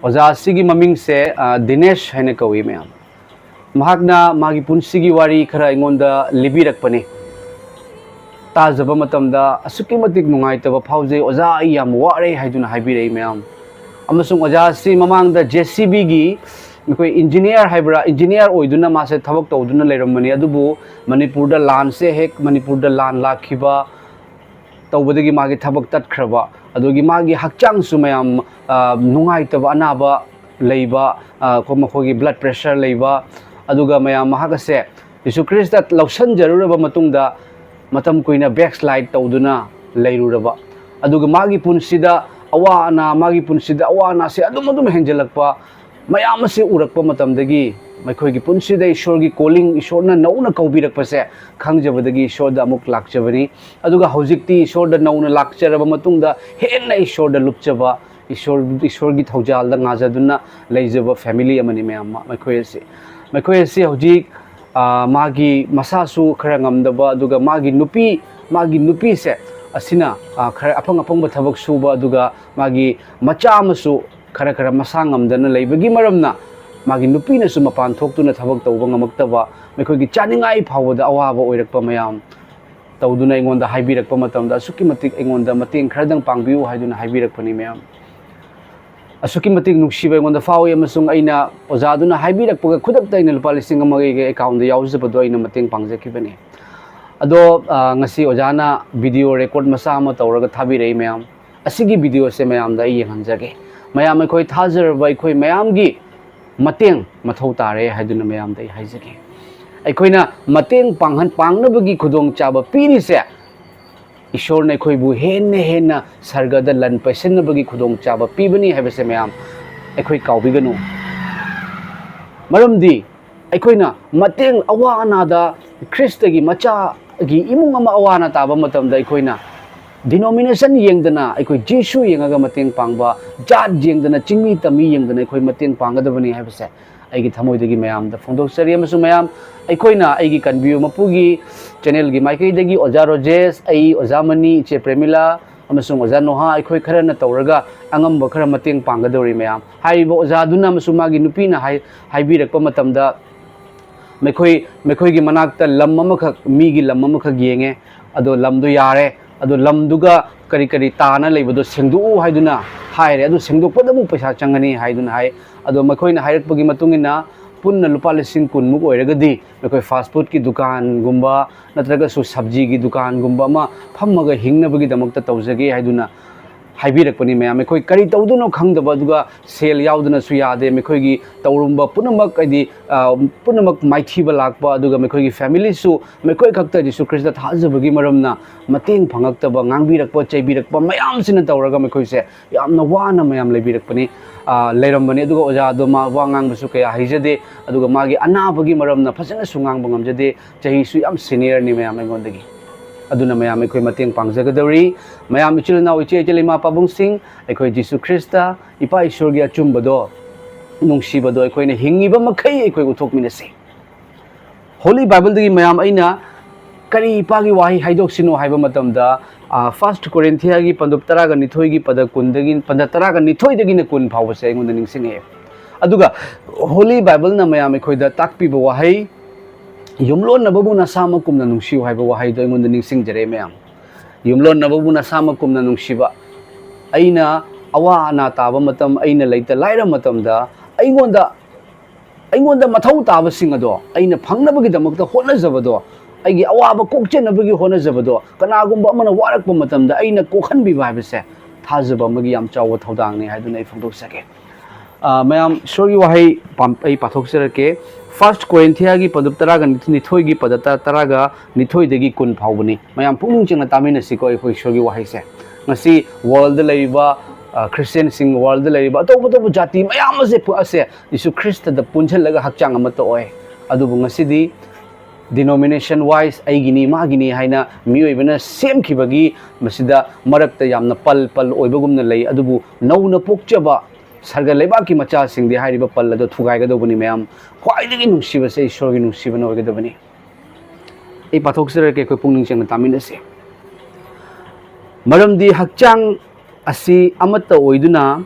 ꯑꯣꯖꯥ ꯑꯁꯤꯒꯤ ꯃꯃꯤꯡꯁꯦ, ꯑ, ꯗꯤꯅꯦꯁ ꯍꯥꯏꯅ ꯀꯧꯏ ꯃꯌꯥꯝ꯫ ꯃꯍꯥꯛꯅ ꯃꯥꯒꯤ ꯄꯨꯟꯁꯤꯒꯤ ꯋꯥꯔꯤ ꯈꯔ ꯑꯩꯉꯣꯟꯗ ꯂꯤꯕꯤꯔꯛꯄꯅꯤ꯫ ꯇꯥꯖꯕ ꯃꯇꯝꯗ ꯑꯁꯨꯛꯀꯤ ꯃꯇꯤꯛ ꯅꯨꯡꯉꯥꯏꯇꯕ ꯐꯥꯎꯖꯩ, "ꯑꯣꯖꯥ, ꯑꯩ ꯌꯥꯝ ꯋꯥꯔꯦ" ꯍꯥꯏꯗꯨꯅ ꯍꯥꯏꯕꯤꯔꯛꯏ ꯃꯌꯥꯝ꯫ ꯑꯃꯁꯨꯡ ꯑꯣꯖꯥ ꯑꯁꯤ ꯃꯃꯥꯡꯗ ꯖꯦ ꯁꯤ ꯕꯤꯒꯤ ꯑꯩꯈꯣꯏ ꯏꯟꯖꯤꯅꯤꯌꯥꯔ ꯍꯥꯏꯕ꯭ꯔꯥ, ꯏꯟꯖꯤꯅꯤꯌꯥꯔ ꯑꯣꯏꯗꯨꯅ ꯃꯥꯁꯦ ꯊꯕꯛ ꯇꯧꯗꯨꯅ ꯂꯩꯔꯝꯕꯅꯤ꯫ ꯑꯗꯨꯕꯨ ꯃꯅꯤꯄꯨꯔꯗ ꯂꯥꯟꯁꯦ, ꯍꯦꯛ ꯃꯅꯤꯄꯨꯔꯗ ꯂꯥꯟ ꯂꯥꯛꯈꯤꯕ ꯇꯧꯕꯗꯒꯤ ꯃꯥꯒꯤ ꯊꯕꯛ ꯇꯠꯈ꯭ꯔꯕ, ꯑꯗꯨꯒꯤ ꯃꯥꯒꯤ ꯍꯛꯆꯥꯡꯁꯨ ꯃꯌꯥꯝ, ꯑ, ꯅꯨꯡꯉꯥꯏꯇꯕ, ꯑꯅꯥꯕ ꯂꯩꯕ, ꯑ, ꯀꯣ-, ꯃꯈꯣꯏꯒꯤ ꯕ꯭ꯂꯗ ꯄ꯭ꯔꯦꯁꯔ ꯂꯩꯕ, ꯑꯗꯨꯒ ꯃꯌꯥꯝ ꯃꯍꯥꯛ ꯑꯁꯦ ꯖꯤꯁꯨ ꯈ꯭ꯔꯤꯁꯇ ꯂꯧꯁꯟꯖꯔꯨꯔꯕ ꯃꯇꯨꯡꯗ ꯃꯇꯝ ꯀꯨꯏꯅ ꯕꯦꯛꯁꯂꯥꯏꯠ ꯇꯧꯗꯨꯅ ꯂꯩꯔꯨꯔꯕ, ꯑꯗꯨꯒ ꯃꯥꯒꯤ ꯄꯨꯟꯁꯤꯗ ꯑꯋꯥ ꯑꯅꯥ, ꯃꯥꯒꯤ ꯄꯨꯟꯁꯤꯗ ꯑꯋꯥ ꯑꯅꯥꯁꯦ ꯑꯗꯨꯝ ꯑꯗꯨꯝ ꯍꯦꯟꯖꯜꯂꯛꯄ, ꯃꯌꯥꯝ ꯑꯁꯤ ꯎꯔꯛꯄ ꯃꯇꯝꯗꯒꯤ ꯃꯈꯣꯏꯒꯤ ꯄꯨꯟꯁꯤꯗ ꯏꯁꯣꯔꯒꯤ ꯀꯣꯂꯤꯡ, ꯏꯁꯣꯔꯅ ꯅꯧꯅ ꯀꯧꯕꯤꯔꯛꯄꯁꯦ ꯈꯪꯖꯕꯗꯒꯤ ꯏꯁꯣꯔꯗ ꯑꯃꯨꯛ ꯂꯥꯛꯆꯕꯅꯤ꯫ ꯑꯗꯨꯒ ꯍꯧꯖꯤꯛꯇꯤ ꯏꯁꯣꯔꯗ ꯅꯧꯅ ꯂꯥꯛꯆꯔꯕ ꯃꯇꯨꯡꯗ ꯍꯦꯟꯅ ꯏꯁꯣꯔꯗ ꯂꯨꯞꯆꯕ, ꯏꯁꯣꯔ, ꯏꯁꯣꯔꯒꯤ ꯊꯧꯖꯥꯜꯗ ꯉꯥꯖꯗꯨꯅ ꯂꯩꯖꯕ ꯐꯦꯃꯤꯂꯤ ꯑꯃꯅꯤ ꯃꯌꯥꯝ ꯑꯃ ꯃꯈꯣꯏ ꯑꯁꯤ꯫ ꯃꯈꯣꯏ ꯑꯁꯤ ꯍꯧꯖꯤꯛ, ꯑ, ꯃꯥꯒꯤ ꯃꯁꯥꯁꯨ ꯈꯔ ꯉꯝꯗꯕ, ꯑꯗꯨꯒ ꯃꯥꯒꯤ ꯅꯨꯄꯤ, ꯃꯥꯒꯤ ꯅꯨꯄꯤꯁꯦ ꯑꯁꯤꯅ, ꯑ, ꯈꯔ ꯑꯐꯪ ꯑꯐꯪꯕ ꯊꯕꯛ ꯁꯨꯕ, ꯑꯗꯨꯒ ꯃꯥꯒꯤ ꯃꯆꯥ ꯑꯃꯁꯨ ꯈꯔ ꯈꯔ ꯃꯁꯥ ꯉꯝꯗꯅ ꯂꯩꯕꯒꯤ ꯃꯔꯝꯅ ꯃꯥꯒꯤ ꯅꯨꯄꯤꯅꯁꯨ ꯃꯄꯥꯟ ꯊꯣꯛꯇꯨꯅ ꯊꯕꯛ ꯇꯧꯕ ꯉꯝꯃꯛꯇꯕ, ꯃꯈꯣꯏꯒꯤ ꯆꯥꯅꯤꯡꯉꯥꯏ ꯐꯥꯎꯕꯗ ꯑꯋꯥꯕ ꯑꯣꯏꯔꯛꯄ ꯃꯌꯥꯝ ꯇꯧꯗꯨꯅ ꯑꯩꯉꯣꯟꯗ ꯍꯥꯏꯕꯤꯔꯛꯄ ꯃꯇꯝꯗ ꯑꯁꯨꯛꯀꯤ ꯃꯇꯤꯛ ꯑꯩꯉꯣꯟꯗ ꯃꯇꯦꯡ ꯈꯔꯗꯪ ꯄꯥꯡꯕꯤꯌꯨ ꯍꯥꯏꯗꯨꯅ ꯍꯥꯏꯕꯤꯔꯛꯄꯅꯤ ꯃꯌꯥꯝ꯫ ꯑꯁꯨꯛꯀꯤ ꯃꯇꯤꯛ ꯅꯨꯡꯁꯤꯕ ꯑꯩꯉꯣꯟꯗ ꯐꯥꯎꯏ, ꯑꯃꯁꯨꯡ ꯑꯩꯅ ꯑꯣꯖꯥꯗꯨꯅ ꯍꯥꯏꯕꯤꯔꯛꯄꯒ ꯈꯨꯗꯛꯇ ꯑꯩꯅ ꯂꯨꯄꯥ ꯂꯤꯁꯤꯡ ꯑꯃꯒ ꯑꯩꯒꯤ ꯑꯦꯀꯥꯎꯟꯗ ꯌꯥꯎꯖꯕꯗꯣ ꯑꯩꯅ ꯃꯇꯦꯡ ꯄꯥꯡꯖꯈꯤꯕꯅꯤ꯫ ꯑꯗꯣ, ꯑ, ꯉꯁꯤ ꯑꯣꯖꯥꯅ ꯚꯤꯗꯤꯑꯣ ꯔꯦꯀꯣꯔꯗ ꯃꯆꯥ ꯑꯃ ꯇꯧꯔꯒ ꯊꯥꯕꯤꯔꯛꯏ ꯃꯌꯥꯝ꯫ ꯑꯁꯤꯒꯤ ꯚꯤꯗꯤꯑꯣꯁꯦ ꯃꯌꯥꯝꯗ ꯑꯩ ꯌꯦꯡꯍꯟꯖꯒꯦ꯫ ꯃꯌꯥꯝ, ꯑꯩꯈꯣꯏ ꯊꯥꯖꯔꯕ ꯑꯩꯈꯣꯏ ꯃꯌꯥꯝꯒꯤ ꯃꯇꯦꯡ ꯃꯊꯧ ꯇꯥꯔꯦ ꯍꯥꯏꯗꯨꯅ ꯃꯌꯥꯝꯗ ꯑꯩ ꯍꯥꯏꯖꯒꯦ꯫ ꯑꯩꯈꯣꯏꯅ ꯃꯇꯦꯡ ꯄꯥꯡꯍꯟ-, ꯄꯥꯡꯅꯕꯒꯤ ꯈꯨꯗꯣꯡꯆꯥꯕ ꯄꯤꯔꯤꯁꯦ ꯏꯁꯣꯔꯅ ꯑꯩꯈꯣꯏꯕꯨ ꯍꯦꯟꯅ ꯍꯦꯟꯅ ꯁꯔꯒꯗ ꯂꯟ ꯄꯩꯁꯤꯟꯅꯕꯒꯤ ꯈꯨꯗꯣꯡꯆꯥꯕ ꯄꯤꯕꯅꯤ ꯍꯥꯏꯕꯁꯦ ꯃꯌꯥꯝ ꯑꯩꯈꯣꯏ ꯀꯥꯎꯕꯤꯒꯅꯨ꯫ ꯃꯔꯝꯗꯤ ꯑꯩꯈꯣꯏꯅ ꯃꯇꯦꯡ, ꯑꯋꯥ ꯑꯅꯥꯗ, ꯈ꯭ꯔꯤꯁꯇꯒꯤ ꯃꯆꯥꯒꯤ ꯏꯃꯨꯡ ꯑꯃ ꯑꯋꯥ ꯑꯅꯥ ꯇꯥꯕ ꯃꯇꯝꯗ ꯑꯩꯈꯣꯏꯅ denomination ꯌꯦꯡꯗꯅ, ꯑꯩꯈꯣꯏ ꯖꯤꯁꯨ ꯌꯦꯡꯉꯒ ꯃꯇꯦꯡ ꯄꯥꯡꯕ, ꯖꯥꯠ ꯌꯦꯡꯗꯅ, ꯆꯤꯡꯃꯤ ꯇꯝꯃꯤ ꯌꯦꯡꯗꯅ ꯑꯩꯈꯣꯏ ꯃꯇꯦꯡ ꯄꯥꯡꯒꯗꯕꯅꯤ ꯍꯥꯏꯕꯁꯦ ꯑꯩꯒꯤ ꯊꯃꯣꯏꯗꯒꯤ ꯃꯌꯥꯝꯗ ꯐꯣꯡꯗꯣꯛꯆꯔꯤ꯫ ꯑꯃꯁꯨꯡ ꯃꯌꯥꯝ, ꯑꯩꯈꯣꯏꯅ ꯑꯩꯒꯤ ꯀꯟꯕꯤꯌꯨ ꯃꯄꯨꯒꯤ channelꯒꯤ ꯃꯥꯏꯀꯩꯗꯒꯤ ꯑꯣꯖꯥ ꯔꯣꯖꯦꯁ, ꯑꯩ, ꯑꯣꯖꯥ ꯃꯅꯤ, ꯏꯆꯦ ꯄ꯭ꯔꯦꯃꯤꯂꯥ ꯑꯃꯁꯨꯡ ꯑꯣꯖꯥ ꯅꯣꯍꯥ, ꯑꯩꯈꯣꯏ ꯈꯔꯅ ꯇꯧꯔꯒ ꯑꯉꯝꯕ ꯈꯔ ꯃꯇꯦꯡ ꯄꯥꯡꯒꯗꯧꯔꯤ ꯃꯌꯥꯝ꯫ ꯍꯥꯏꯔꯤꯕ ꯑꯣꯖꯥꯗꯨꯅ ꯑꯃꯁꯨꯡ ꯃꯥꯒꯤ ꯅꯨꯄꯤꯅ ꯍꯥꯏ-, ꯍꯥꯏꯕꯤꯔꯛꯄ ꯃꯇꯝꯗ, ꯃꯈꯣꯏ, ꯃꯈꯣꯏꯒꯤ ꯃꯅꯥꯛꯇ ꯂꯝ ꯑꯃꯈꯛ, ꯃꯤꯒꯤ ꯂꯝ ꯑꯃꯈꯛ ꯌꯦꯡꯉꯦ, ꯑꯗꯣ ꯂꯝꯗꯣ ꯌꯥꯔꯦ, ꯑꯗꯣ ꯂꯝꯗꯨꯒ ꯀꯔꯤ ꯀꯔꯤ ꯇꯥꯅ ꯂꯩꯕꯗꯣ ꯁꯦꯡꯗꯣꯛꯎ ꯍꯥꯏꯗꯨꯅ ꯍꯥꯏꯔꯦ꯫ ꯑꯗꯨ ꯁꯦꯡꯗꯣꯛꯄꯗ ꯑꯃꯨꯛ ꯄꯩꯁꯥ ꯆꯪꯒꯅꯤ ꯍꯥꯏꯗꯨꯅ ꯍꯥꯏ꯫ ꯑꯗꯣ ꯃꯈꯣꯏꯅ ꯍꯥꯏꯔꯛꯄꯒꯤ ꯃꯇꯨꯡ ꯏꯟꯅ ꯄꯨꯟꯅ ꯂꯨꯄꯥ ꯂꯤꯁꯤꯡ ꯀꯨꯟꯃꯨꯛ ꯑꯣꯏꯔꯒꯗꯤ ꯃꯈꯣꯏ fast foodꯀꯤ ꯗꯨꯀꯥꯟꯒꯨꯝꯕ ꯅꯠꯇ꯭ꯔꯒꯁꯨ ꯁꯕꯖꯤꯒꯤ ꯗꯨꯀꯥꯟꯒꯨꯝꯕ ꯑꯃ ꯐꯝꯃꯒ ꯍꯤꯡꯅꯕꯒꯤꯗꯃꯛꯇ ꯇꯧꯖꯒꯦ ꯍꯥꯏꯗꯨꯅ ꯍꯥꯏꯕꯤꯔꯛꯄꯅꯤ ꯃꯌꯥꯝ꯫ ꯑꯩꯈꯣꯏ ꯀꯔꯤ ꯇꯧꯗꯣꯏꯅꯣ ꯈꯪꯗꯕ, ꯑꯗꯨꯒ ꯁꯦꯜ ꯌꯥꯎꯗꯅꯁꯨ ꯌꯥꯗꯦ꯫ ꯃꯈꯣꯏꯒꯤ ꯇꯧꯔꯝꯕ ꯄꯨꯝꯅꯃꯛ, ꯍꯥꯏꯗꯤ, ꯑ, ꯄꯨꯝꯅꯃꯛ ꯃꯥꯏꯊꯤꯕ ꯂꯥꯛꯄ, ꯑꯗꯨꯒ ꯃꯈꯣꯏꯒꯤ familyꯁꯨ ꯃꯈꯣꯏ ꯈꯛꯇ ꯖꯤꯁꯨ ꯈ꯭ꯔꯤꯁꯇ ꯊꯥꯖꯕꯒꯤ ꯃꯔꯝꯅ ꯃꯇꯦꯡ ꯐꯪꯉꯛꯇꯕ, ꯉꯥꯡꯕꯤꯔꯛꯄ, ꯆꯩꯕꯤꯔꯛꯄ ꯃꯌꯥꯝꯁꯤꯅ ꯇꯧꯔꯒ ꯃꯈꯣꯏꯁꯦ ꯌꯥꯝꯅ ꯋꯥꯅ ꯃꯌꯥꯝ ꯂꯩꯕꯤꯔꯛꯄꯅꯤ, ꯑ, ꯂꯩꯔꯝꯕꯅꯤ꯫ ꯑꯗꯨꯒ ꯑꯣꯖꯥꯗꯣ ꯃꯥ ꯋꯥ ꯉꯥꯡꯕꯁꯨ ꯀꯌꯥ ꯍꯩꯖꯗꯦ, ꯑꯗꯨꯒ ꯃꯥꯒꯤ ꯑꯅꯥꯕꯒꯤ ꯃꯔꯝꯅ ꯐꯖꯅꯁꯨ ꯉꯥꯡꯕ ꯉꯝꯖꯗꯦ꯫ ꯆꯍꯤꯁꯨ ꯌꯥꯝ seniorꯅꯤ ꯃꯌꯥꯝ ꯑꯩꯉꯣꯟꯗꯒꯤ꯫ ꯑꯗꯨꯅ ꯃꯌꯥꯝ ꯑꯩꯈꯣꯏ ꯃꯇꯦꯡ ꯄꯥꯡꯖꯒꯗꯧꯔꯤ꯫ ꯃꯌꯥꯝ ꯏꯆꯤꯜ ꯏꯅꯥꯎ, ꯏꯆꯦ ꯏꯆꯜ, ꯏꯃꯥ ꯄꯥꯕꯨꯡꯁꯤꯡ, ꯑꯩꯈꯣꯏ ꯖꯤꯁꯨ ꯈ꯭ꯔꯤꯁꯇ, ꯏꯄꯥ ꯏꯁꯣꯔꯒꯤ ꯑꯆꯨꯝꯕꯗꯣ, ꯅꯨꯡꯁꯤꯕꯗꯣ ꯑꯩꯈꯣꯏꯅ ꯍꯤꯡꯉꯤꯕ ꯃꯈꯩ ꯑꯩꯈꯣꯏ ꯎꯠꯊꯣꯛꯃꯤꯟꯅꯁꯤ꯫ Holy Bibleꯗꯒꯤ ꯃꯌꯥꯝ ꯑꯩꯅ ꯀꯔꯤ ꯏꯄꯥꯒꯤ ꯋꯥꯍꯩ ꯍꯥꯏꯗꯣꯛꯁꯤꯅꯣ ꯍꯥꯏꯕ ꯃꯇꯝꯗ, ꯑ, First Corinthiaꯒꯤ ꯄꯟꯗꯨꯞ ꯇꯔꯥꯒ ꯅꯤꯊꯣꯏꯒꯤ ꯄꯗ ꯀꯨꯟꯗꯒꯤ, ꯄꯗ ꯇꯔꯥꯒ ꯅꯤꯊꯣꯏꯗꯒꯤꯅ ꯀꯨꯟ ꯐꯥꯎꯕꯁꯦ ꯑꯩꯉꯣꯟꯗ ꯅꯤꯡꯁꯤꯡꯉꯛꯑꯦ꯫ ꯑꯗꯨꯒ Holy Bibleꯅ ꯃꯌꯥꯝ ꯑꯩꯈꯣꯏꯗ ꯇꯥꯛꯄꯤꯕ ꯋꯥꯍꯩ, "ꯌꯨꯝꯂꯣꯟꯅꯕꯕꯨ ꯅꯁꯥꯃꯛꯀꯨꯝꯅ ꯅꯨꯡꯁꯤꯌꯨ" ꯍꯥꯏꯕ ꯋꯥꯍꯩꯗꯣ ꯑꯩꯉꯣꯟꯗ ꯅꯤꯡꯁꯤꯡꯖꯔꯛꯑꯦ ꯃꯌꯥꯝ꯫ ꯌꯨꯝꯂꯣꯟꯅꯕꯕꯨ ꯅꯁꯥꯃꯛꯀꯨꯝꯅ ꯅꯨꯡꯁꯤꯕ꯫ ꯑꯩꯅ ꯑꯋꯥ ꯑꯅꯥ ꯇꯥꯕ ꯃꯇꯝ, ꯑꯩꯅ ꯂꯩꯇ ꯂꯥꯏꯔ ꯃꯇꯝꯗ ꯑꯩꯉꯣꯟꯗ, ꯑꯩꯉꯣꯟꯗ ꯃꯊꯧ ꯇꯥꯕꯁꯤꯡ ꯑꯗꯣ ꯑꯩꯅ ꯐꯪꯅꯕꯒꯤꯗꯃꯛꯇ ꯍꯣꯠꯅꯖꯕꯗꯣ, ꯑꯩꯒꯤ ꯑꯋꯥꯕ ꯀꯣꯛꯆꯅꯕꯒꯤ ꯍꯣꯠꯅꯖꯕꯗꯣ, ꯀꯅꯥꯒꯨꯝꯕ ꯑꯃꯅ ꯋꯥꯔꯛꯄ ꯃꯇꯝꯗ ꯑꯩꯅ ꯀꯣꯛꯍꯟꯕꯤꯕ ꯍꯥꯏꯕꯁꯦ ꯊꯥꯖꯕ ꯑꯃꯒꯤ ꯌꯥꯝ ꯆꯥꯎꯕ ꯊꯧꯗꯥꯡꯅꯤ ꯍꯥꯏꯗꯨꯅ ꯑꯩ ꯐꯣꯡꯗꯣꯛꯆꯒꯦ꯫ ꯑ, ꯃꯌꯥꯝ, ꯏꯁꯣꯔꯒꯤ ꯋꯥꯍꯩ ꯄꯥꯝ-, ꯑꯩ ꯄꯥꯊꯣꯛꯆꯔꯛꯀꯦ꯫ ꯐꯥꯔꯁ ꯀꯣꯔꯤꯟꯊꯤꯌꯥꯒꯤ ꯄꯗꯨꯞ ꯇꯔꯥꯒ ꯅꯤꯊꯣꯏꯒꯤ ꯄꯗ ꯇ-, ꯇꯔꯥꯒ ꯅꯤꯊꯣꯏꯗꯒꯤ ꯀꯨꯟ ꯐꯥꯎꯕꯅꯤ꯫ ꯃꯌꯥꯝ ꯄꯨꯛꯅꯤꯡ ꯆꯪꯅ ꯇꯥꯃꯤꯟꯅꯁꯤꯀꯣ ꯑꯩꯈꯣꯏ ꯏꯁꯣꯔꯒꯤ ꯋꯥꯍꯩꯁꯦ꯫ ꯉꯁꯤ ꯋꯥꯔꯜꯗ ꯂꯩꯔꯤꯕ, ꯑ, ꯈ꯭ꯔꯤꯁꯇꯤꯌꯥꯟꯁꯤꯡ, ꯋꯥꯔꯜꯗ ꯂꯩꯔꯤꯕ ꯑꯇꯣꯞ ꯑꯇꯣꯞꯄ ꯖꯥꯇꯤ ꯃꯌꯥꯝ ꯑꯁꯦ, ꯄꯨ-, ꯑꯁꯦ ꯖꯤꯁꯨ ꯈ꯭ꯔꯤꯁꯇꯗ ꯄꯨꯟꯁꯤꯜꯂꯒ ꯍꯛꯆꯥꯡ ꯑꯃꯠꯇ ꯑꯣꯏ꯫ ꯑꯗꯨꯕꯨ ꯉꯁꯤꯗꯤ denomination wise ꯑꯩꯒꯤꯅꯤ, ꯃꯥꯒꯤꯅꯤ ꯍꯥꯏꯅ ꯃꯤꯑꯣꯏꯕꯅ ꯁꯦꯝꯈꯤꯕꯒꯤ ꯃꯁꯤꯗ ꯃꯔꯛꯇ ꯌꯥꯝꯅ ꯄꯜ ꯄꯜ ꯑꯣꯏꯕꯒꯨꯝꯅ ꯂꯩ꯫ ꯑꯗꯨꯕꯨ ꯅꯧꯅ ꯄꯣꯛꯆꯕ ꯁꯔꯒ ꯂꯩꯕꯥꯛꯀꯤ ꯃꯆꯥꯁꯤꯡꯗꯤ ꯍꯥꯏꯔꯤꯕ ꯄꯜ ꯑꯗꯣ ꯊꯨꯒꯥꯏꯒꯗꯧꯕꯅꯤ꯫ ꯃꯌꯥꯝ, ꯈ꯭ꯋꯥꯏꯗꯒꯤ ꯅꯨꯡꯁꯤꯕꯁꯦ ꯏꯁꯣꯔꯒꯤ ꯅꯨꯡꯁꯤꯕꯅ ꯑꯣꯏꯒꯗꯕꯅꯤ꯫ ꯑꯩ ꯄꯥꯊꯣꯛꯆꯔꯛꯀꯦ, ꯑꯩꯈꯣꯏ ꯄꯨꯛꯅꯤꯡ ꯆꯪꯅ ꯇꯥꯃꯤꯟꯅꯁꯤ꯫ ꯃꯔꯝꯗꯤ ꯍꯛꯆꯥꯡ ꯑꯁꯤ ꯑꯃꯠꯇ ꯑꯣꯏꯗꯨꯅ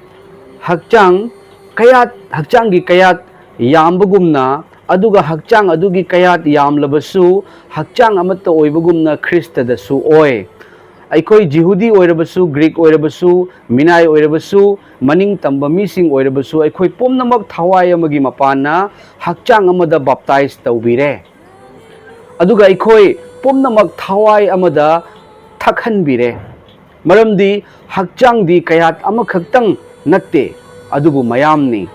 ꯍꯛꯆꯥꯡ ꯀꯌꯥꯠ, ꯍꯛꯆꯥꯡꯒꯤ ꯀꯌꯥꯠ ꯌꯥꯝꯕꯒꯨꯝꯅ, ꯑꯗꯨꯒ ꯍꯛꯆꯥꯡ ꯑꯗꯨꯒꯤ ꯀꯌꯥꯠ ꯌꯥꯝꯂꯕꯁꯨ ꯍꯛꯆꯥꯡ ꯑꯃꯠꯇ ꯑꯣꯏꯕꯒꯨꯝꯅ ꯈ꯭ꯔꯤꯁꯇꯗꯁꯨ ꯑꯣꯏ꯫ ꯑꯩꯈꯣꯏ ꯖꯤꯍꯨꯗꯤ ꯑꯣꯏꯔꯕꯁꯨ, ꯒ꯭ꯔꯤꯛ ꯑꯣꯏꯔꯕꯁꯨ, ꯃꯤꯅꯥꯏ ꯑꯣꯏꯔꯕꯁꯨ, ꯃꯅꯤꯡ ꯇꯝꯕ ꯃꯤꯁꯤꯡ ꯑꯣꯏꯔꯕꯁꯨ, ꯑꯩꯈꯣꯏ ꯄꯨꯝꯅꯃꯛ ꯊꯋꯥꯏ ꯑꯃꯒꯤ ꯃꯄꯥꯟꯅ ꯍꯛꯆꯥꯡ ꯑꯃꯗ ꯕꯥꯞꯇꯥꯏꯖ ꯇꯧꯕꯤꯔꯦ꯫ ꯑꯗꯨꯒ ꯑꯩꯈꯣꯏ ꯄꯨꯝꯅꯃꯛ ꯊꯋꯥꯏ ꯑꯃꯗ ꯊꯛꯍꯟꯕꯤꯔꯦ꯫ ꯃꯔꯝꯗꯤ ꯍꯛꯆꯥꯡꯗꯤ ꯀꯌꯥꯠ ꯑꯃꯈꯛꯇꯪ ꯅꯠꯇꯦ, ꯑꯗꯨꯕꯨ ꯃꯌꯥꯝꯅꯤ꯫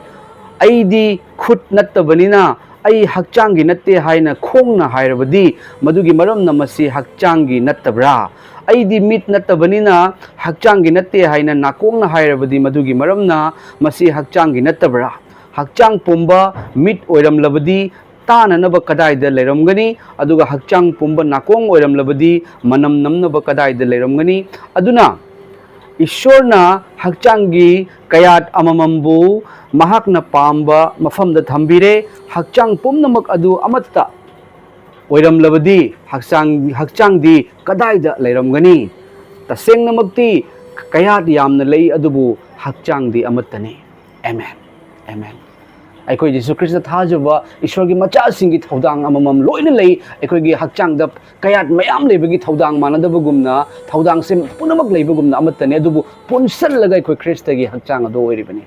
ꯑꯩꯗꯤ ꯈꯨꯠ ꯅꯠꯇꯕꯅꯤꯅ ꯑꯩ ꯍꯛꯆꯥꯡꯒꯤ ꯅꯠꯇꯦ ꯍꯥꯏꯅ ꯈꯣꯡꯅ ꯍꯥꯏꯔꯕꯗꯤ, ꯃꯗꯨꯒꯤ ꯃꯔꯝꯅ ꯃꯁꯤ ꯍꯛꯆꯥꯡꯒꯤ ꯅꯠꯇꯕ꯭ꯔꯥ? ꯑꯩꯗꯤ ꯃꯤꯠ ꯅꯠꯇꯕꯅꯤꯅ ꯍꯛꯆꯥꯡꯒꯤ ꯅꯠꯇꯦ ꯍꯥꯏꯅ ꯅꯥꯀꯣꯡꯅ ꯍꯥꯏꯔꯕꯗꯤ, ꯃꯗꯨꯒꯤ ꯃꯔꯝꯅ ꯃꯁꯤ ꯍꯛꯆꯥꯡꯒꯤ ꯅꯠꯇꯕ꯭ꯔꯥ? ꯍꯛꯆꯥꯡ ꯄꯨꯝꯕ ꯃꯤꯠ ꯑꯣꯏꯔꯝꯂꯕꯗꯤ, ꯇꯥꯅꯅꯕ ꯀꯗꯥꯏꯗ ꯂꯩꯔꯝꯒꯅꯤ? ꯑꯗꯨꯒ ꯍꯛꯆꯥꯡ ꯄꯨꯝꯕ ꯅꯥꯀꯣꯡ ꯑꯣꯏꯔꯝꯂꯕꯗꯤ, ꯃꯅꯝ ꯅꯝꯅꯕ ꯀꯗꯥꯏꯗ ꯂꯩꯔꯝꯒꯅꯤ? ꯑꯗꯨꯅ ꯏꯁꯣꯔꯅ ꯍꯛꯆꯥꯡꯒꯤ ꯀꯌꯥꯠ ꯑꯃꯃꯝꯕꯨ ꯃꯍꯥꯛꯅ ꯄꯥꯝꯕ ꯃꯐꯝꯗ ꯊꯝꯕꯤꯔꯦ꯫ ꯍꯛꯆꯥꯡ ꯄꯨꯝꯅꯃꯛ ꯑꯗꯨ ꯑꯃꯠꯇ ꯑꯣꯏꯔꯝꯂꯕꯗꯤ, ꯍꯛꯆꯥꯡ, ꯍꯛꯆꯥꯡꯗꯤ ꯀꯗꯥꯏꯗ ꯂꯩꯔꯝꯒꯅꯤ? ꯇꯁꯦꯡꯅꯃꯛꯇꯤ ꯀꯌꯥꯠ ꯌꯥꯝꯅ ꯂꯩ, ꯑꯗꯨꯕꯨ ꯍꯛꯆꯥꯡꯗꯤ ꯑꯃꯠꯇꯅꯤ꯫ ꯑꯦꯃꯦꯟ꯫ ꯑꯦꯃꯦꯟ꯫ ꯑꯩꯈꯣꯏ ꯖꯤꯁꯨ ꯈ꯭ꯔꯤꯁꯇ ꯊꯥꯖꯕ ꯏꯁꯣꯔꯒꯤ ꯃꯆꯥꯁꯤꯡꯒꯤ ꯊꯧꯗꯥꯡ ꯑꯃꯃꯝ ꯂꯣꯏꯅ ꯂꯩ꯫ ꯑꯩꯈꯣꯏꯒꯤ ꯍꯛꯆꯥꯡꯗ ꯀꯌꯥꯠ ꯃꯌꯥꯝ ꯂꯩꯕꯒꯤ ꯊꯧꯗꯥꯡ ꯃꯥꯟꯅꯗꯕꯒꯨꯝꯅ, ꯊꯧꯗꯥꯡꯁꯦ ꯄꯨꯝꯅꯃꯛ ꯂꯩꯕꯒꯨꯝꯅ ꯑꯃꯠꯇꯅꯤ, ꯑꯗꯨꯕꯨ ꯄꯨꯟꯁꯜꯂꯒ ꯑꯩꯈꯣꯏ ꯈ꯭ꯔꯤꯁꯇꯒꯤ ꯍꯛꯆꯥꯡ ꯑꯗꯨ ꯑꯣꯏꯔꯤꯕꯅꯤ꯫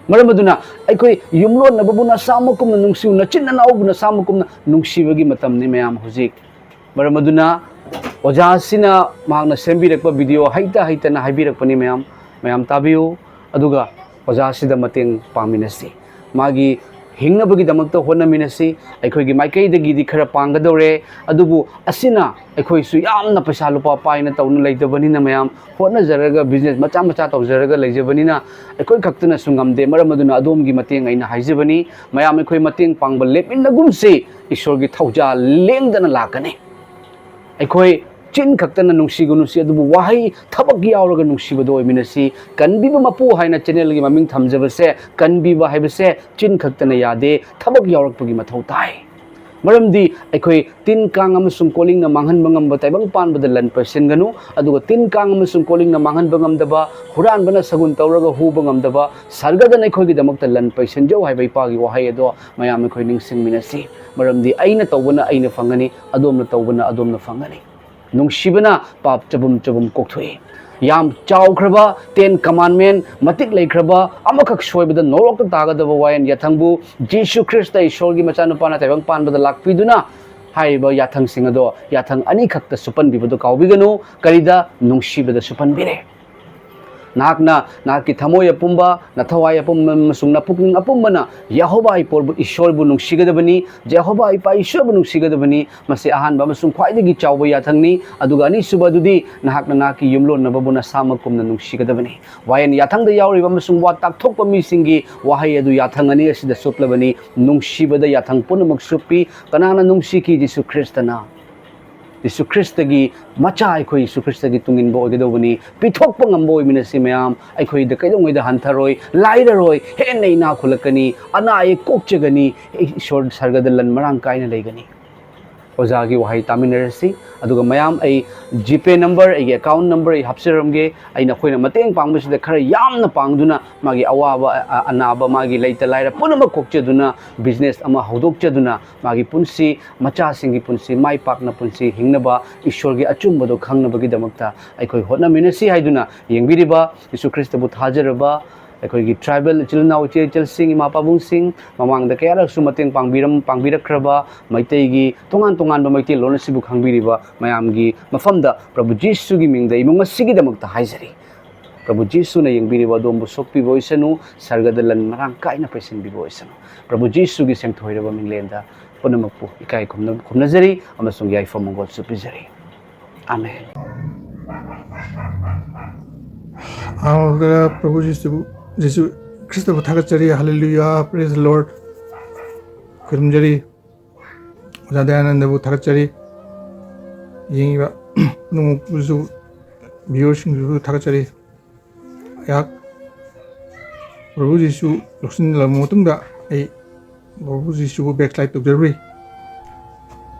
ꯃꯔꯝ ꯑꯗꯨꯅ ꯑꯩꯈꯣꯏ ꯌꯨꯝꯂꯣꯟꯅꯕꯕꯨ ꯅꯁꯥꯃꯛꯀꯨꯝꯅ ꯅꯨꯡꯁꯤꯌꯨ, ꯅꯆꯤꯟ ꯅꯅꯥꯎꯕꯨ ꯅꯁꯥꯃꯛꯀꯨꯝꯅ ꯅꯨꯡꯁꯤꯕꯒꯤ ꯃꯇꯝꯅꯤ ꯃꯌꯥꯝ ꯍꯧꯖꯤꯛ꯫ ꯃꯔꯝ ꯑꯗꯨꯅ ꯑꯣꯖꯥꯁꯤꯅ ꯃꯍꯥꯛꯅ ꯁꯦꯝꯕꯤꯔꯛꯄ ꯚꯤꯗꯤꯑꯣ ꯍꯩꯇ ꯍꯩꯇꯅ ꯍꯥꯏꯕꯤꯔꯛꯄꯅꯤ꯫ ꯃꯌꯥꯝ, ꯃꯌꯥꯝ ꯇꯥꯕꯤꯌꯨ, ꯑꯗꯨꯒ ꯑꯣꯖꯥꯁꯤꯗ ꯃꯇꯦꯡ ꯄꯥꯡꯃꯤꯟꯅꯁꯤ꯫ ꯃꯥꯒꯤ ꯍꯤꯡꯅꯕꯒꯤꯗꯃꯛꯇ ꯍꯣꯠꯅꯃꯤꯟꯅꯁꯤ꯫ ꯑꯩꯈꯣꯏꯒꯤ ꯃꯥꯏꯀꯩꯗꯒꯤꯗꯤ ꯈꯔ ꯄꯥꯡꯒꯗꯧꯔꯦ, ꯑꯗꯨꯕꯨ ꯑꯁꯤꯅ ꯑꯩꯈꯣꯏꯁꯨ ꯌꯥꯝꯅ ꯄꯩꯁꯥ ꯂꯨꯄꯥ ꯄꯥꯏꯅ ꯇꯧꯅ ꯂꯩꯇꯕꯅꯤꯅ, ꯃꯌꯥꯝ ꯍꯣꯠꯅꯖꯔꯒ, ꯕꯤꯖꯤꯅꯦꯁ ꯃꯆꯥ ꯃꯆꯥ ꯇꯧꯖꯔꯒ ꯂꯩꯖꯕꯅꯤꯅ, ꯑꯩꯈꯣꯏ ꯈꯛꯇꯅꯁꯨ ꯉꯝꯗꯦ꯫ ꯃꯔꯝ ꯑꯗꯨꯅ ꯑꯗꯣꯝꯒꯤ ꯃꯇꯦꯡ ꯑꯩꯅ ꯍꯥꯏꯖꯕꯅꯤ꯫ ꯃꯌꯥꯝ ꯑꯩꯈꯣꯏ ꯃꯇꯦꯡ ꯄꯥꯡꯕ ꯂꯦꯞꯃꯤꯟꯅꯒꯨꯝꯁꯤ꯫ ꯏꯁꯣꯔꯒꯤ ꯊꯧꯖꯥꯜ ꯂꯦꯡꯗꯅ ꯂꯥꯛꯀꯅꯤ꯫ ꯑꯩꯈꯣꯏ ꯆꯤꯟ ꯈꯛꯇꯅ ꯅꯨꯡꯁꯤꯒꯨ ꯅꯨꯡꯁꯤ, ꯑꯗꯨꯕꯨ ꯋꯥꯍꯩ, ꯊꯕꯛ ꯌꯥꯎꯔꯒ ꯅꯨꯡꯁꯤꯕꯗ ꯑꯣꯏꯃꯤꯟꯅꯁꯤ꯫ ꯀꯟꯕꯤꯕ ꯃꯄꯨ ꯍꯥꯏꯅ ꯆꯦꯅꯦꯜꯒꯤ ꯃꯃꯤꯡ ꯊꯝꯖꯕꯁꯦ, ꯀꯟꯕꯤꯕ ꯍꯥꯏꯕꯁꯦ ꯆꯤꯟ ꯈꯛꯇꯅ ꯌꯥꯗꯦ, ꯊꯕꯛ ꯌꯥꯎꯔꯛꯄꯒꯤ ꯃꯊꯧ ꯇꯥꯏ꯫ ꯃꯔꯝꯗꯤ ꯑꯩꯈꯣꯏ ꯇꯤꯟ ꯀꯥꯡ ꯑꯃꯁꯨꯡ ꯀꯣꯂꯤꯡꯅ ꯃꯥꯡꯍꯟꯕ ꯉꯝꯕ ꯇꯥꯏꯕꯪ ꯄꯥꯟꯕꯗ ꯂꯟ ꯄꯩꯁꯤꯟꯒꯅꯨ, ꯑꯗꯨꯒ ꯇꯤꯟ ꯀꯥꯡ ꯑꯃꯁꯨꯡ ꯀꯣꯂꯤꯡꯅ ꯃꯥꯡꯍꯟꯕ ꯉꯝꯗꯕ, ꯍꯨꯔꯥꯟꯕꯅ ꯁꯒꯨꯟ ꯇꯧꯔꯒ ꯍꯨꯕ ꯉꯝꯗꯕ ꯁꯔꯒꯗꯅ ꯑꯩꯈꯣꯏꯒꯤꯗꯃꯛꯇ ꯂꯟ ꯄꯩꯁꯤꯟꯖꯧ ꯍꯥꯏꯕ ꯏꯄꯥꯒꯤ ꯋꯥꯍꯩ ꯑꯗꯣ ꯃꯌꯥꯝ ꯑꯩꯈꯣꯏ ꯅꯤꯡꯁꯤꯡꯃꯤꯟꯅꯁꯤ꯫ ꯃꯔꯝꯗꯤ ꯑꯩꯅ ꯇꯧꯕꯅ ꯑꯩꯅ ꯐꯪꯒꯅꯤ, ꯑꯗꯣꯝꯅ ꯇꯧꯕꯅ ꯑꯗꯣꯝꯅ ꯐꯪꯒꯅꯤ꯫ ꯅꯨꯡꯁꯤꯕꯅ ꯄꯥꯞ ꯆꯕꯨꯝ ꯆꯕꯨꯝ ꯀꯣꯛꯊꯣꯛꯏ꯫ ꯌꯥꯝ ꯆꯥꯎꯈ꯭ꯔꯕ Ten Commandment, ꯃꯇꯤꯛ ꯂꯩꯈ꯭ꯔꯕ, ꯑꯃꯈꯛ ꯁꯣꯏꯕꯗ ꯅꯣꯔꯣꯛꯇ ꯇꯥꯒꯗꯕ ꯋꯥꯌꯦꯟ ꯌꯥꯊꯪꯕꯨ ꯖꯤꯁꯨ ꯈ꯭ꯔꯤꯁꯇ ꯏꯁꯣꯔꯒꯤ ꯃꯆꯥꯅꯨꯄꯥꯅ ꯇꯥꯏꯕꯪ ꯄꯥꯟꯕꯗ ꯂꯥꯛꯄꯤꯗꯨꯅ ꯍꯥꯏꯔꯤꯕ ꯌꯥꯊꯪꯁꯤꯡ ꯑꯗꯣ, ꯌꯥꯊꯪ ꯑꯅꯤꯈꯛꯇ ꯁꯨꯄꯟꯕꯤꯕꯗꯨ ꯀꯥꯎꯕꯤꯒꯅꯨ꯫ ꯀꯔꯤꯗ? ꯅꯨꯡꯁꯤꯕꯗ ꯁꯨꯄꯟꯕꯤꯔꯦ꯫ ꯅꯍꯥꯛꯅ ꯅꯍꯥꯛꯀꯤ ꯊꯃꯣꯏ ꯑꯄꯨꯝꯕ, ꯅꯊꯋꯥꯏ ꯑꯄꯨꯝꯕ ꯑꯃꯁꯨꯡ ꯅꯄꯨꯛꯅꯤꯡ ꯑꯄꯨꯝꯕꯅ ꯌꯦꯍꯣꯚꯥ ꯏꯄꯣꯔꯕꯨ, ꯏꯁꯣꯔꯕꯨ ꯅꯨꯡꯁꯤꯒꯗꯕꯅꯤ, ꯌꯦꯍꯣꯚꯥ ꯏꯄꯥ ꯏꯁꯣꯔꯕꯨ ꯅꯨꯡꯁꯤꯒꯗꯕꯅꯤ꯫ ꯃꯁꯤ ꯑꯍꯥꯟꯕ ꯑꯃꯁꯨꯡ ꯈ꯭ꯋꯥꯏꯗꯒꯤ ꯆꯥꯎꯕ ꯌꯥꯊꯪꯅꯤ꯫ ꯑꯗꯨꯒ ꯑꯅꯤꯁꯨꯕ ꯑꯗꯨꯗꯤ ꯅꯍꯥꯛꯅ ꯅꯍꯥꯛꯀꯤ ꯌꯨꯝꯂꯣꯟꯅꯕꯕꯨ ꯅꯁꯥꯃꯛꯀꯨꯝꯅ ꯅꯨꯡꯁꯤꯒꯗꯕꯅꯤ꯫ ꯋꯥꯌꯦꯟ ꯌꯥꯊꯪꯗ ꯌꯥꯎꯔꯤꯕ ꯑꯃꯁꯨꯡ ꯋꯥ ꯇꯥꯛꯊꯣꯛꯄ ꯃꯤꯁꯤꯡꯒꯤ ꯋꯥꯍꯩ ꯑꯗꯨ ꯌꯥꯊꯪ ꯑꯅꯤ ꯑꯁꯤꯗ ꯁꯨꯞꯂꯕꯅꯤ꯫ ꯅꯨꯡꯁꯤꯕꯗ ꯌꯥꯊꯪ ꯄꯨꯝꯅꯃꯛ ꯁꯨꯞꯄꯤ꯫ ꯀꯅꯥꯅ ꯅꯨꯡꯁꯤꯈꯤ? ꯖꯤꯁꯨ ꯈ꯭ꯔꯤꯁꯇꯅ꯫ ꯖꯤꯁꯨ ꯈ꯭ꯔꯤꯁꯇꯒꯤ ꯃꯆꯥ ꯑꯩꯈꯣꯏ ꯖꯤꯁꯨ ꯈ꯭ꯔꯤꯁꯇꯒꯤ ꯇꯨꯡꯏꯟꯕ ꯑꯣꯏꯒꯗꯧꯕꯅꯤ꯫ ꯄꯤꯊꯣꯛꯄ ꯉꯝꯕ ꯑꯣꯏꯃꯤꯟꯅꯁꯤ ꯃꯌꯥꯝ꯫ ꯑꯩꯈꯣꯏꯗ ꯀꯩꯗꯧꯉꯩꯗ ꯍꯟꯊꯔꯣꯏ, ꯂꯥꯏꯔꯔꯣꯏ, ꯍꯦꯟꯅ ꯏꯅꯥꯛ ꯈꯨꯜꯂꯛꯀꯅꯤ, ꯑꯅꯥ ꯑꯌꯦꯛ ꯀꯣꯛꯆꯒꯅꯤ, ꯏꯁꯣꯔ ꯁꯔꯒꯗ ꯂꯟ ꯃꯔꯥꯡ ꯀꯥꯏꯅ ꯂꯩꯒꯅꯤ꯫ ꯑꯣꯖꯥꯒꯤ ꯋꯥꯍꯩ ꯇꯥꯃꯤꯟꯅꯔꯁꯤ꯫ ꯑꯗꯨꯒ ꯃꯌꯥꯝ, ꯑꯩ ꯖꯤꯄꯦ ꯅꯝꯕꯔ, ꯑꯩꯒꯤ ꯑꯦꯀꯥꯎꯟ ꯅꯝꯕꯔ ꯑꯩ ꯍꯥꯞꯆꯔꯝꯒꯦ꯫ ꯑꯩꯅ, ꯑꯩꯈꯣꯏꯅ ꯃꯇꯦꯡ ꯄꯥꯡꯕꯁꯤꯗ ꯈꯔ ꯌꯥꯝꯅ ꯄꯥꯡꯗꯨꯅ ꯃꯥꯒꯤ ꯑꯋꯥꯕ, ꯑ-, ꯑꯅꯥꯕ, ꯃꯥꯒꯤ ꯂꯩꯇ ꯂꯥꯏꯔ ꯄꯨꯝꯅꯃꯛ ꯀꯣꯛꯆꯗꯨꯅ ꯕꯤꯖꯤꯅꯦꯁ ꯑꯃ ꯍꯧꯗꯣꯛꯆꯗꯨꯅ ꯃꯥꯒꯤ ꯄꯨꯟꯁꯤ, ꯃꯆꯥꯁꯤꯡꯒꯤ ꯄꯨꯟꯁꯤ, ꯃꯥꯏ ꯄꯥꯛꯅ ꯄꯨꯟꯁꯤ ꯍꯤꯡꯅꯕ, ꯏꯁꯣꯔꯒꯤ ꯑꯆꯨꯝꯕꯗꯣ ꯈꯪꯅꯕꯒꯤꯗꯃꯛꯇ ꯑꯩꯈꯣꯏ ꯍꯣꯠꯅꯃꯤꯟꯅꯁꯤ ꯍꯥꯏꯗꯨꯅ ꯌꯦꯡꯕꯤꯔꯤꯕ, ꯌꯤꯁꯨ ꯈ꯭ꯔꯤꯁꯇꯕꯨ ꯊꯥꯖꯔꯕ ꯑꯩꯈꯣꯏꯒꯤ tribal ꯏꯆꯤꯜ ꯏꯅꯥꯎ, ꯏꯆꯦ ꯏꯆꯜꯁꯤꯡ, ꯏꯃꯥ ꯄꯥꯕꯨꯡꯁꯤꯡ, ꯃꯃꯥꯡꯗ ꯀꯌꯥꯔꯛꯁꯨ ꯃꯇꯦꯡ ꯄꯥꯡꯕꯤꯔꯝ-, ꯄꯥꯡꯕꯤꯔꯛꯈ꯭ꯔꯕ ꯃꯩꯇꯩꯒꯤ ꯇꯣꯉꯥꯟ ꯇꯣꯉꯥꯟꯕ ꯃꯩꯇꯩꯂꯣꯟ ꯑꯁꯤꯕꯨ ꯈꯪꯕꯤꯔꯤꯕ ꯃꯌꯥꯝꯒꯤ ꯃꯐꯝꯗ ꯄ꯭ꯔꯚꯨ ꯖꯤꯁꯨꯒꯤ ꯃꯤꯡꯗ ꯏꯃꯨꯡ ꯑꯁꯤꯒꯤꯗꯃꯛꯇ ꯍꯥꯏꯖꯔꯤ꯫ ꯄ꯭ꯔꯚꯨ ꯖꯤꯁꯨꯅ ꯌꯦꯡꯕꯤꯔꯤꯕ ꯑꯗꯣꯝꯕꯨ ꯁꯣꯛꯄꯤꯕ ꯑꯣꯏꯁꯅꯨ, ꯁꯔꯒꯗ ꯂꯟ ꯃꯔꯥꯡ ꯀꯥꯏꯅ ꯄꯩꯁꯤꯟꯕꯤꯕ ꯑꯣꯏꯁꯅꯨ꯫ ꯄ꯭ꯔꯚꯨ ꯖꯤꯁꯨꯒꯤ ꯁꯦꯡꯊꯣꯏꯔꯕ ꯃꯤꯡꯂꯦꯟꯗ ꯄꯨꯝꯅꯃꯛꯄꯨ ꯏꯀꯥꯏ ꯈꯨꯝꯅ-, ꯈꯨꯝꯅꯖꯔꯤ ꯑꯃꯁꯨꯡ ꯌꯥꯏꯐ ꯃꯪꯒꯣꯜꯁꯨ ꯄꯤꯖꯔꯤ꯫ ꯑꯥꯃꯦꯟ꯫ ꯑꯍꯥꯟꯕꯗ ꯄ꯭ꯔꯚꯨ ꯖꯤꯁꯨ, ꯖꯤꯁꯨ ꯈ꯭ꯔꯤꯁꯇꯕꯨ ꯊꯥꯒꯠꯆꯔꯤ꯫ Hallelujah, praise the Lord꯫ ꯈꯨꯔꯨꯝꯖꯔꯤ꯫ ꯑꯣꯖꯥ ꯗꯌꯥꯅꯟꯗꯕꯨ ꯊꯥꯒꯠꯆꯔꯤ꯫ ꯌꯦꯡꯉꯤꯕ ꯄꯨꯝꯅꯃꯛꯄꯨꯁꯨ, viewerꯁꯤꯡꯗꯨꯁꯨ ꯊꯥꯒꯠꯆꯔꯤ꯫ ꯑꯩꯍꯥꯛ ꯄ꯭ꯔꯚꯨ ꯖꯤꯁꯨ ꯂꯧꯁꯤꯟꯂꯕ ꯃꯇꯨꯡꯗ ꯑꯩ ꯄ꯭ꯔꯚꯨ ꯖꯤꯁꯨꯕꯨ backslide ꯇꯧꯖꯔꯨꯔꯤ꯫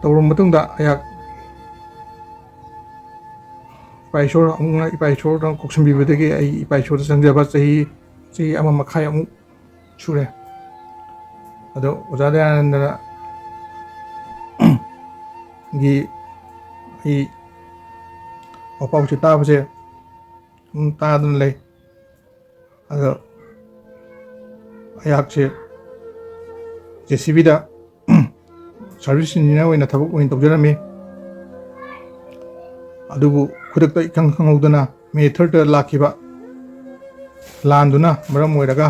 ꯇꯧꯔꯕ ꯃꯇꯨꯡꯗ ꯑꯩꯍꯥꯛ ꯏꯄꯥ ꯏꯁꯣꯔ, ꯑꯃꯨꯛ ꯍꯟꯅ ꯏꯄꯥ ꯏꯁꯣꯔꯗ ꯀꯧꯁꯟꯕꯤꯕꯗꯒꯤ ꯑꯩ ꯏꯄꯥ ꯏꯁꯣꯔꯗ ꯆꯪꯖꯕ ꯆꯍꯤ, ꯆꯍꯤ ꯑꯃ ꯃꯈꯥꯏ ꯑꯃꯨꯛ ꯁꯨꯔꯦ꯫ ꯑꯗꯣ ꯑꯣꯖꯥ ꯗꯌꯥꯅꯟꯗꯅ ꯒꯤ ꯑꯩ ꯋꯥꯄꯥꯎꯁꯦ ꯇꯥꯕꯁꯦ ꯑꯗꯨꯝ ꯇꯥꯗꯅ ꯂꯩ꯫ ꯑꯗꯣ ꯑꯩꯍꯥꯛꯁꯦ JCBꯗ service engineer ꯑꯣꯏꯅ ꯊꯕꯛ ꯑꯣꯏꯅ ꯇꯧꯖꯔꯝꯃꯤ꯫ ꯑꯗꯨꯕꯨ ꯈꯨꯗꯛꯇ ꯏꯈꯪ ꯈꯪꯍꯧꯗꯅ May thirdꯇ ꯂꯥꯛꯈꯤꯕ ꯂꯥꯟꯗꯨꯅ ꯃꯔꯝ ꯑꯣꯏꯔꯒ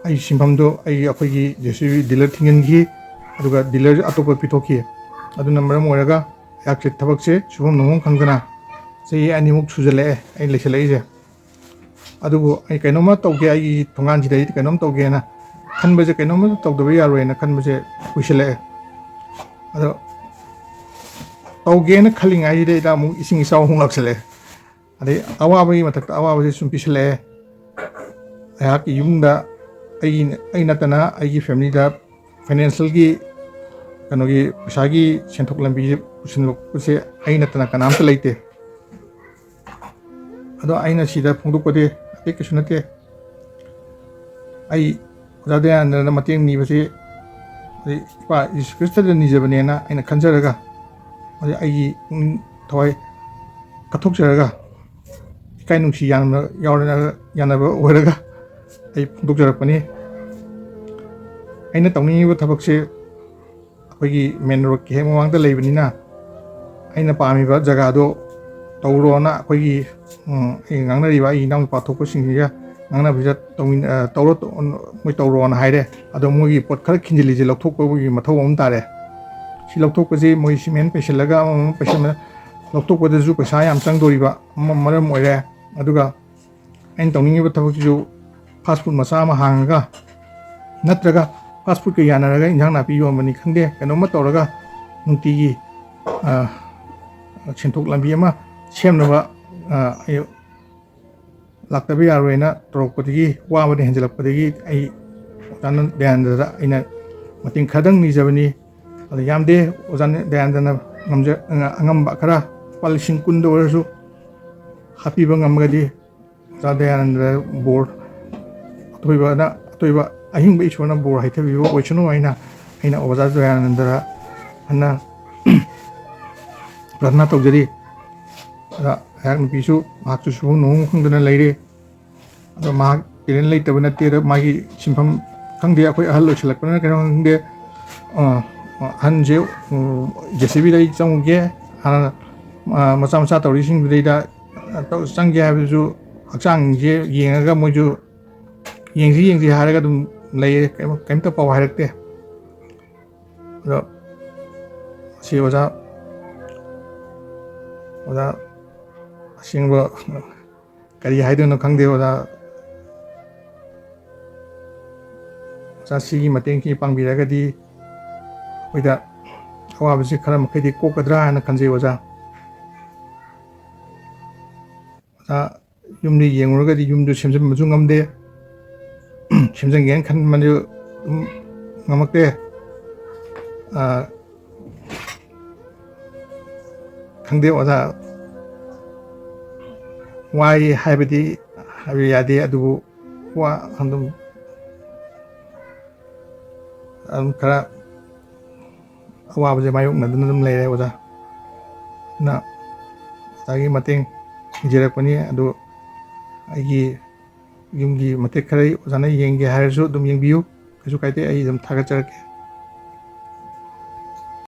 ꯑꯩ ꯁꯤꯟꯐꯝꯗꯣ ꯑꯩ, ꯑꯩꯈꯣꯏꯒꯤ JCB dealer ꯊꯤꯡꯖꯤꯟꯈꯤ, ꯑꯗꯨꯒ dealer ꯑꯇꯣꯞꯄ ꯄꯤꯊꯣꯛꯈꯤ꯫ ꯑꯗꯨꯅ ꯃꯔꯝ ꯑꯣꯏꯔꯒ ꯑꯩꯍꯥꯛꯁꯦ ꯊꯕꯛꯁꯦ ꯁꯨꯐꯝ ꯅꯣꯝꯐꯝ ꯈꯪꯗꯅ ꯆꯍꯤ ꯑꯅꯤꯃꯨꯛ ꯁꯨꯖꯜꯂꯛꯑꯦ ꯑꯩ ꯂꯩꯁꯜꯂꯛꯏꯁꯦ꯫ ꯑꯗꯨꯕꯨ ꯑꯩ ꯀꯩꯅꯣꯝꯃ ꯇꯧꯒꯦ, ꯑꯩꯒꯤ ꯊꯣꯡꯒꯥꯟꯁꯤꯗ ꯑꯩ ꯀꯩꯅꯣꯝ ꯇꯧꯒꯦꯅ ꯈꯟꯕꯁꯦ, ꯀꯩꯅꯣꯝꯃ ꯇꯧꯗꯕ ꯌꯥꯔꯣꯏꯅ ꯈꯟꯕꯁꯦ ꯀꯨꯏꯁꯜꯂꯛꯑꯦ꯫ ꯑꯗꯣ ꯇꯧꯒꯦꯅ ꯈꯜꯂꯤꯉꯩꯁꯤꯗꯩꯗ ꯑꯃꯨꯛ ꯏꯁꯤꯡ ꯏꯆꯥꯎ ꯑꯃꯨꯛ ꯂꯥꯛꯁꯜꯂꯛꯑꯦ꯫ ꯑꯗꯩ ꯑꯋꯥꯕꯒꯤ ꯃꯊꯛꯇ ꯑꯋꯥꯕꯁꯦ ꯁꯨꯝ ꯄꯤꯁꯜꯂꯛꯑꯦ꯫ ꯑꯩꯍꯥꯛꯀꯤ ꯌꯨꯝꯗ ꯑꯩꯒꯤ, ꯑꯩ ꯅꯠꯇꯅ ꯑꯩꯒꯤ familyꯗ financialꯒꯤ, ꯀꯩꯅꯣꯒꯤ, ꯄꯩꯁꯥꯒꯤ ꯁꯦꯟꯊꯣꯛ ꯂꯝꯕꯤꯁꯦ ꯄꯨꯁꯤꯜꯂꯛꯄꯁꯦ ꯑꯩ ꯅꯠꯇꯅ ꯀꯅꯥꯝꯇ ꯂꯩꯇꯦ꯫ ꯑꯗꯣ ꯑꯩꯅ ꯁꯤꯗ ꯐꯣꯡꯗꯣꯛꯄꯗꯤ ꯑꯇꯩ ꯀꯩꯁꯨ ꯅꯠꯇꯦ꯫ ꯑꯩ ꯑꯣꯖꯥ ꯗꯌꯥꯅꯟꯗꯅ ꯃꯇꯦꯡ ꯅꯤꯕꯁꯤ ꯑꯩ ꯏꯄꯥ ꯖꯤꯁꯨ ꯈ꯭ꯔꯤꯁꯇꯗ ꯅꯤꯖꯕꯅꯦꯅ ꯑꯩꯅ ꯈꯟꯖꯔꯒ, ꯑꯗꯩ ꯑꯩꯒꯤ ꯄꯨꯛꯅꯤꯡ ꯊꯋꯥꯏ ꯀꯠꯊꯣꯛꯆꯔꯒ ꯏꯀꯥꯏ ꯅꯨꯡꯁꯤ ꯌꯥꯅꯕ ꯌꯥꯎꯔꯒ, ꯌꯥꯅꯕ ꯑꯣꯏꯔꯒ ꯑꯩ ꯐꯣꯡꯗꯣꯛꯆꯔꯛꯄꯅꯤ꯫ ꯑꯩꯅ ꯇꯧꯅꯤꯡꯉꯤꯕ ꯊꯕꯛꯁꯦ ꯑꯩꯈꯣꯏꯒꯤ ꯃꯦꯟ ꯔꯣꯗꯀꯤ ꯍꯦꯛ ꯃꯃꯥꯡꯗ ꯂꯩꯕꯅꯤꯅ, ꯑꯩꯅ ꯄꯥꯝꯃꯤꯕ ꯖꯒꯥꯗꯣ ꯇꯧꯔꯣꯅ ꯑꯩꯈꯣꯏꯒꯤ, ꯎꯝ, ꯑꯩ ꯉꯥꯡꯅꯔꯤꯕ ꯑꯩꯒꯤ ꯏꯅꯥꯎꯅꯨꯄꯥ ꯊꯣꯛꯄꯁꯤꯡꯁꯤꯒ ꯉꯥꯡꯅꯕꯁꯤꯗ ꯇꯧꯃꯤꯟ-, ꯑ, ꯇꯧꯔꯣ, ꯇꯧ-, ꯃꯣꯏ ꯇꯧꯔꯣꯅ ꯍꯥꯏꯔꯦ꯫ ꯑꯗꯣ ꯃꯣꯏꯒꯤ ꯄꯣꯠ ꯈꯔ ꯈꯤꯟꯖꯤꯜꯂꯤꯁꯦ ꯂꯧꯊꯣꯛꯄꯒꯤ ꯃꯊꯧ ꯑꯃ ꯇꯥꯔꯦ꯫ ꯁꯤ ꯂꯧꯊꯣꯛꯄꯁꯤ ꯃꯣꯏ ꯁꯤꯃꯦꯟ ꯄꯩꯁꯤꯜꯂꯒ ꯑꯃꯃꯝ ꯄꯩꯁꯤꯟꯕ, ꯂꯧꯊꯣꯛꯄꯗꯁꯨ ꯄꯩꯁꯥ ꯌꯥꯝ ꯆꯪꯗꯣꯔꯤꯕ ꯑꯃ ꯃꯔꯝ ꯑꯣꯏꯔꯦ꯫ ꯑꯗꯨꯒ ꯑꯩꯅ ꯇꯧꯅꯤꯡꯉꯤꯕ ꯊꯕꯛꯁꯤꯁꯨ ꯐꯥꯁ ꯐꯨꯗ ꯃꯆꯥ ꯑꯃ ꯍꯥꯡꯉꯒ, ꯅꯠꯇ꯭ꯔꯒ ꯐꯥꯁ ꯐꯨꯗꯀ ꯌꯥꯅꯔꯒ ꯏꯟꯖꯥꯡ ꯅꯥꯄꯤ ꯌꯣꯟꯕꯅꯤ ꯈꯪꯗꯦ, ꯀꯩꯅꯣꯝꯃ ꯇꯧꯔꯒ ꯅꯨꯡꯇꯤꯒꯤ, ꯑ, ꯁꯦꯟꯊꯣꯛ ꯂꯝꯕꯤ ꯑꯃ ꯁꯦꯝꯅꯕ, ꯑ, ꯑꯩ ꯂꯥꯛꯇꯕ ꯌꯥꯔꯣꯏꯅ ꯇꯧꯔꯛꯄꯗꯒꯤ, ꯋꯥꯕꯅ ꯍꯦꯟꯖꯜꯂꯛꯄꯗꯒꯤ ꯑꯩ ꯑꯣꯖꯥ ꯗꯌꯥꯅꯟꯗꯗ ꯑꯩꯅ ꯃꯇꯦꯡ ꯈꯔꯗꯪ ꯅꯤꯖꯕꯅꯤ꯫ ꯑꯗꯨ ꯌꯥꯝꯗꯦ, ꯑꯣꯖꯥ ꯗꯌꯥꯅꯟꯗꯅ ꯉꯝꯖ-, ꯑꯉꯝꯕ ꯈꯔ ꯂꯨꯄꯥ ꯂꯤꯁꯤꯡ ꯀꯨꯟꯗ ꯑꯣꯏꯔꯁꯨ ꯍꯥꯞꯄꯤꯕ ꯉꯝꯃꯒꯗꯤ ꯑꯣꯖꯥ ꯗꯌꯥꯅꯟꯗ ꯕꯣꯔ, ꯑꯊꯣꯏꯕꯅ, ꯑꯊꯣꯏꯕ ꯑꯍꯤꯡꯕ ꯏꯁꯣꯔꯅ ꯕꯣꯔ ꯍꯩꯊꯕꯤꯕ ꯑꯣꯏꯁꯅꯨ ꯍꯥꯏꯅ ꯑꯩꯅ ꯑꯣꯖꯥ ꯗꯌꯥꯅꯟꯗꯗ ꯍꯟꯅ ꯄ꯭ꯔꯥꯔꯊꯅꯥ ꯇꯧꯖꯔꯤ꯫ ꯑꯗ ꯑꯩꯍꯥꯛ ꯅꯨꯄꯤꯁꯨ ꯃꯍꯥꯛꯁꯨ ꯁꯨꯐꯝ ꯅꯣꯝꯐꯝ ꯈꯪꯗꯅ ꯂꯩꯔꯦ꯫ ꯑꯗꯣ ꯃꯍꯥꯛ ꯇꯦꯂꯦꯟ ꯂꯩꯇꯕ ꯅꯠꯇꯦ, ꯑꯗꯣ ꯃꯥꯒꯤ ꯁꯤꯟꯐꯝ ꯈꯪꯗꯦ, ꯑꯩꯈꯣꯏ ꯑꯍꯜ ꯑꯣꯏꯁꯤꯜꯂꯛꯄꯅ ꯀꯩꯅꯣ ꯈꯪꯗꯦ꯫ ꯑ, ꯑꯍꯟꯁꯦ, ꯎꯝ, JCBꯗ ꯑꯩ ꯆꯪꯉꯨꯒꯦ, ꯍꯥꯟꯅ, ꯑ, ꯃꯆꯥ ꯃꯆꯥ ꯇꯧꯔꯤꯁꯤꯡꯗꯨꯗꯩꯗ, ꯑ, ꯇꯧ-, ꯆꯪꯒꯦ ꯍꯥꯏꯕꯗꯨꯁꯨ ꯍꯛꯆꯥꯡꯁꯦ ꯌꯦꯡꯉꯒ ꯃꯣꯏꯁꯨ ꯌꯦꯡꯁꯤ ꯌꯦꯡꯁꯤ ꯍꯥꯏꯔꯒ ꯑꯗꯨꯝ ꯂꯩꯌꯦ, ꯀꯩꯝ-, ꯀꯩꯝꯇ ꯄꯥꯎ ꯍꯥꯏꯔꯛꯇꯦ꯫ ꯑꯗꯣ ꯁꯤ ꯑꯣꯖꯥ, ꯑꯣꯖꯥ ꯑꯁꯦꯡꯕ ꯀꯔꯤ ꯍꯥꯏꯗꯣꯏꯅꯣ ꯈꯪꯗꯦ ꯑꯣꯖꯥ꯫ ꯑꯣꯖꯥ ꯁꯤꯒꯤ ꯃꯇꯦꯡꯁꯤ ꯄꯥꯡꯕꯤꯔꯒꯗꯤ ꯑꯩꯈꯣꯏꯗ ꯑꯋꯥꯕꯁꯤ ꯈꯔ ꯃꯈꯩꯗꯤ ꯀꯣꯛꯀꯗ꯭ꯔꯥ ꯍꯥꯏꯅ ꯈꯟꯖꯩ ꯑꯣꯖꯥ꯫ ꯑꯣꯖꯥ ꯌꯨꯝꯗ ꯌꯦꯡꯉꯨꯔꯒꯗꯤ ꯌꯨꯝꯗꯨ ꯁꯦꯝꯖꯤꯟꯕꯁꯨ ꯉꯝꯗꯦ꯫ ꯁꯦꯝꯖꯤꯟꯒꯦꯅ ꯈꯟꯕꯗꯨ ꯑꯗꯨꯝ ꯉꯝꯃꯛꯇꯦ꯫ ꯑꯥ, ꯈꯪꯗꯦ ꯑꯣꯖꯥ, ꯋꯥꯏ ꯍꯥꯏꯕꯗꯤ ꯍꯥꯏꯕ ꯌꯥꯗꯦ, ꯑꯗꯨꯕꯨ ꯋꯥ ꯑꯗꯨꯝ, ꯑꯗꯨꯝ ꯈꯔ ꯑꯋꯥꯕꯁꯦ ꯃꯥꯌꯣꯛꯅꯗꯨꯅ ꯑꯗꯨꯝ ꯂꯩꯔꯦ ꯑꯣꯖꯥ꯫ ꯑꯗꯨꯅ ꯑꯣꯖꯥꯒꯤ ꯃꯇꯦꯡ ꯏꯖꯔꯛꯄꯅꯤ꯫ ꯑꯗꯨ ꯑꯩꯒꯤ ꯌꯨꯝꯒꯤ ꯃꯇꯦꯛ ꯈꯔ ꯑꯣꯖꯥꯅ ꯌꯦꯡꯒꯦ ꯍꯥꯏꯔꯁꯨ ꯑꯗꯨꯝ ꯌꯦꯡꯕꯤꯌꯨ, ꯀꯩꯁꯨ ꯀꯥꯏꯗꯦ, ꯑꯩ ꯑꯗꯨꯝ ꯊꯥꯒꯠꯆꯔꯛꯀꯦ꯫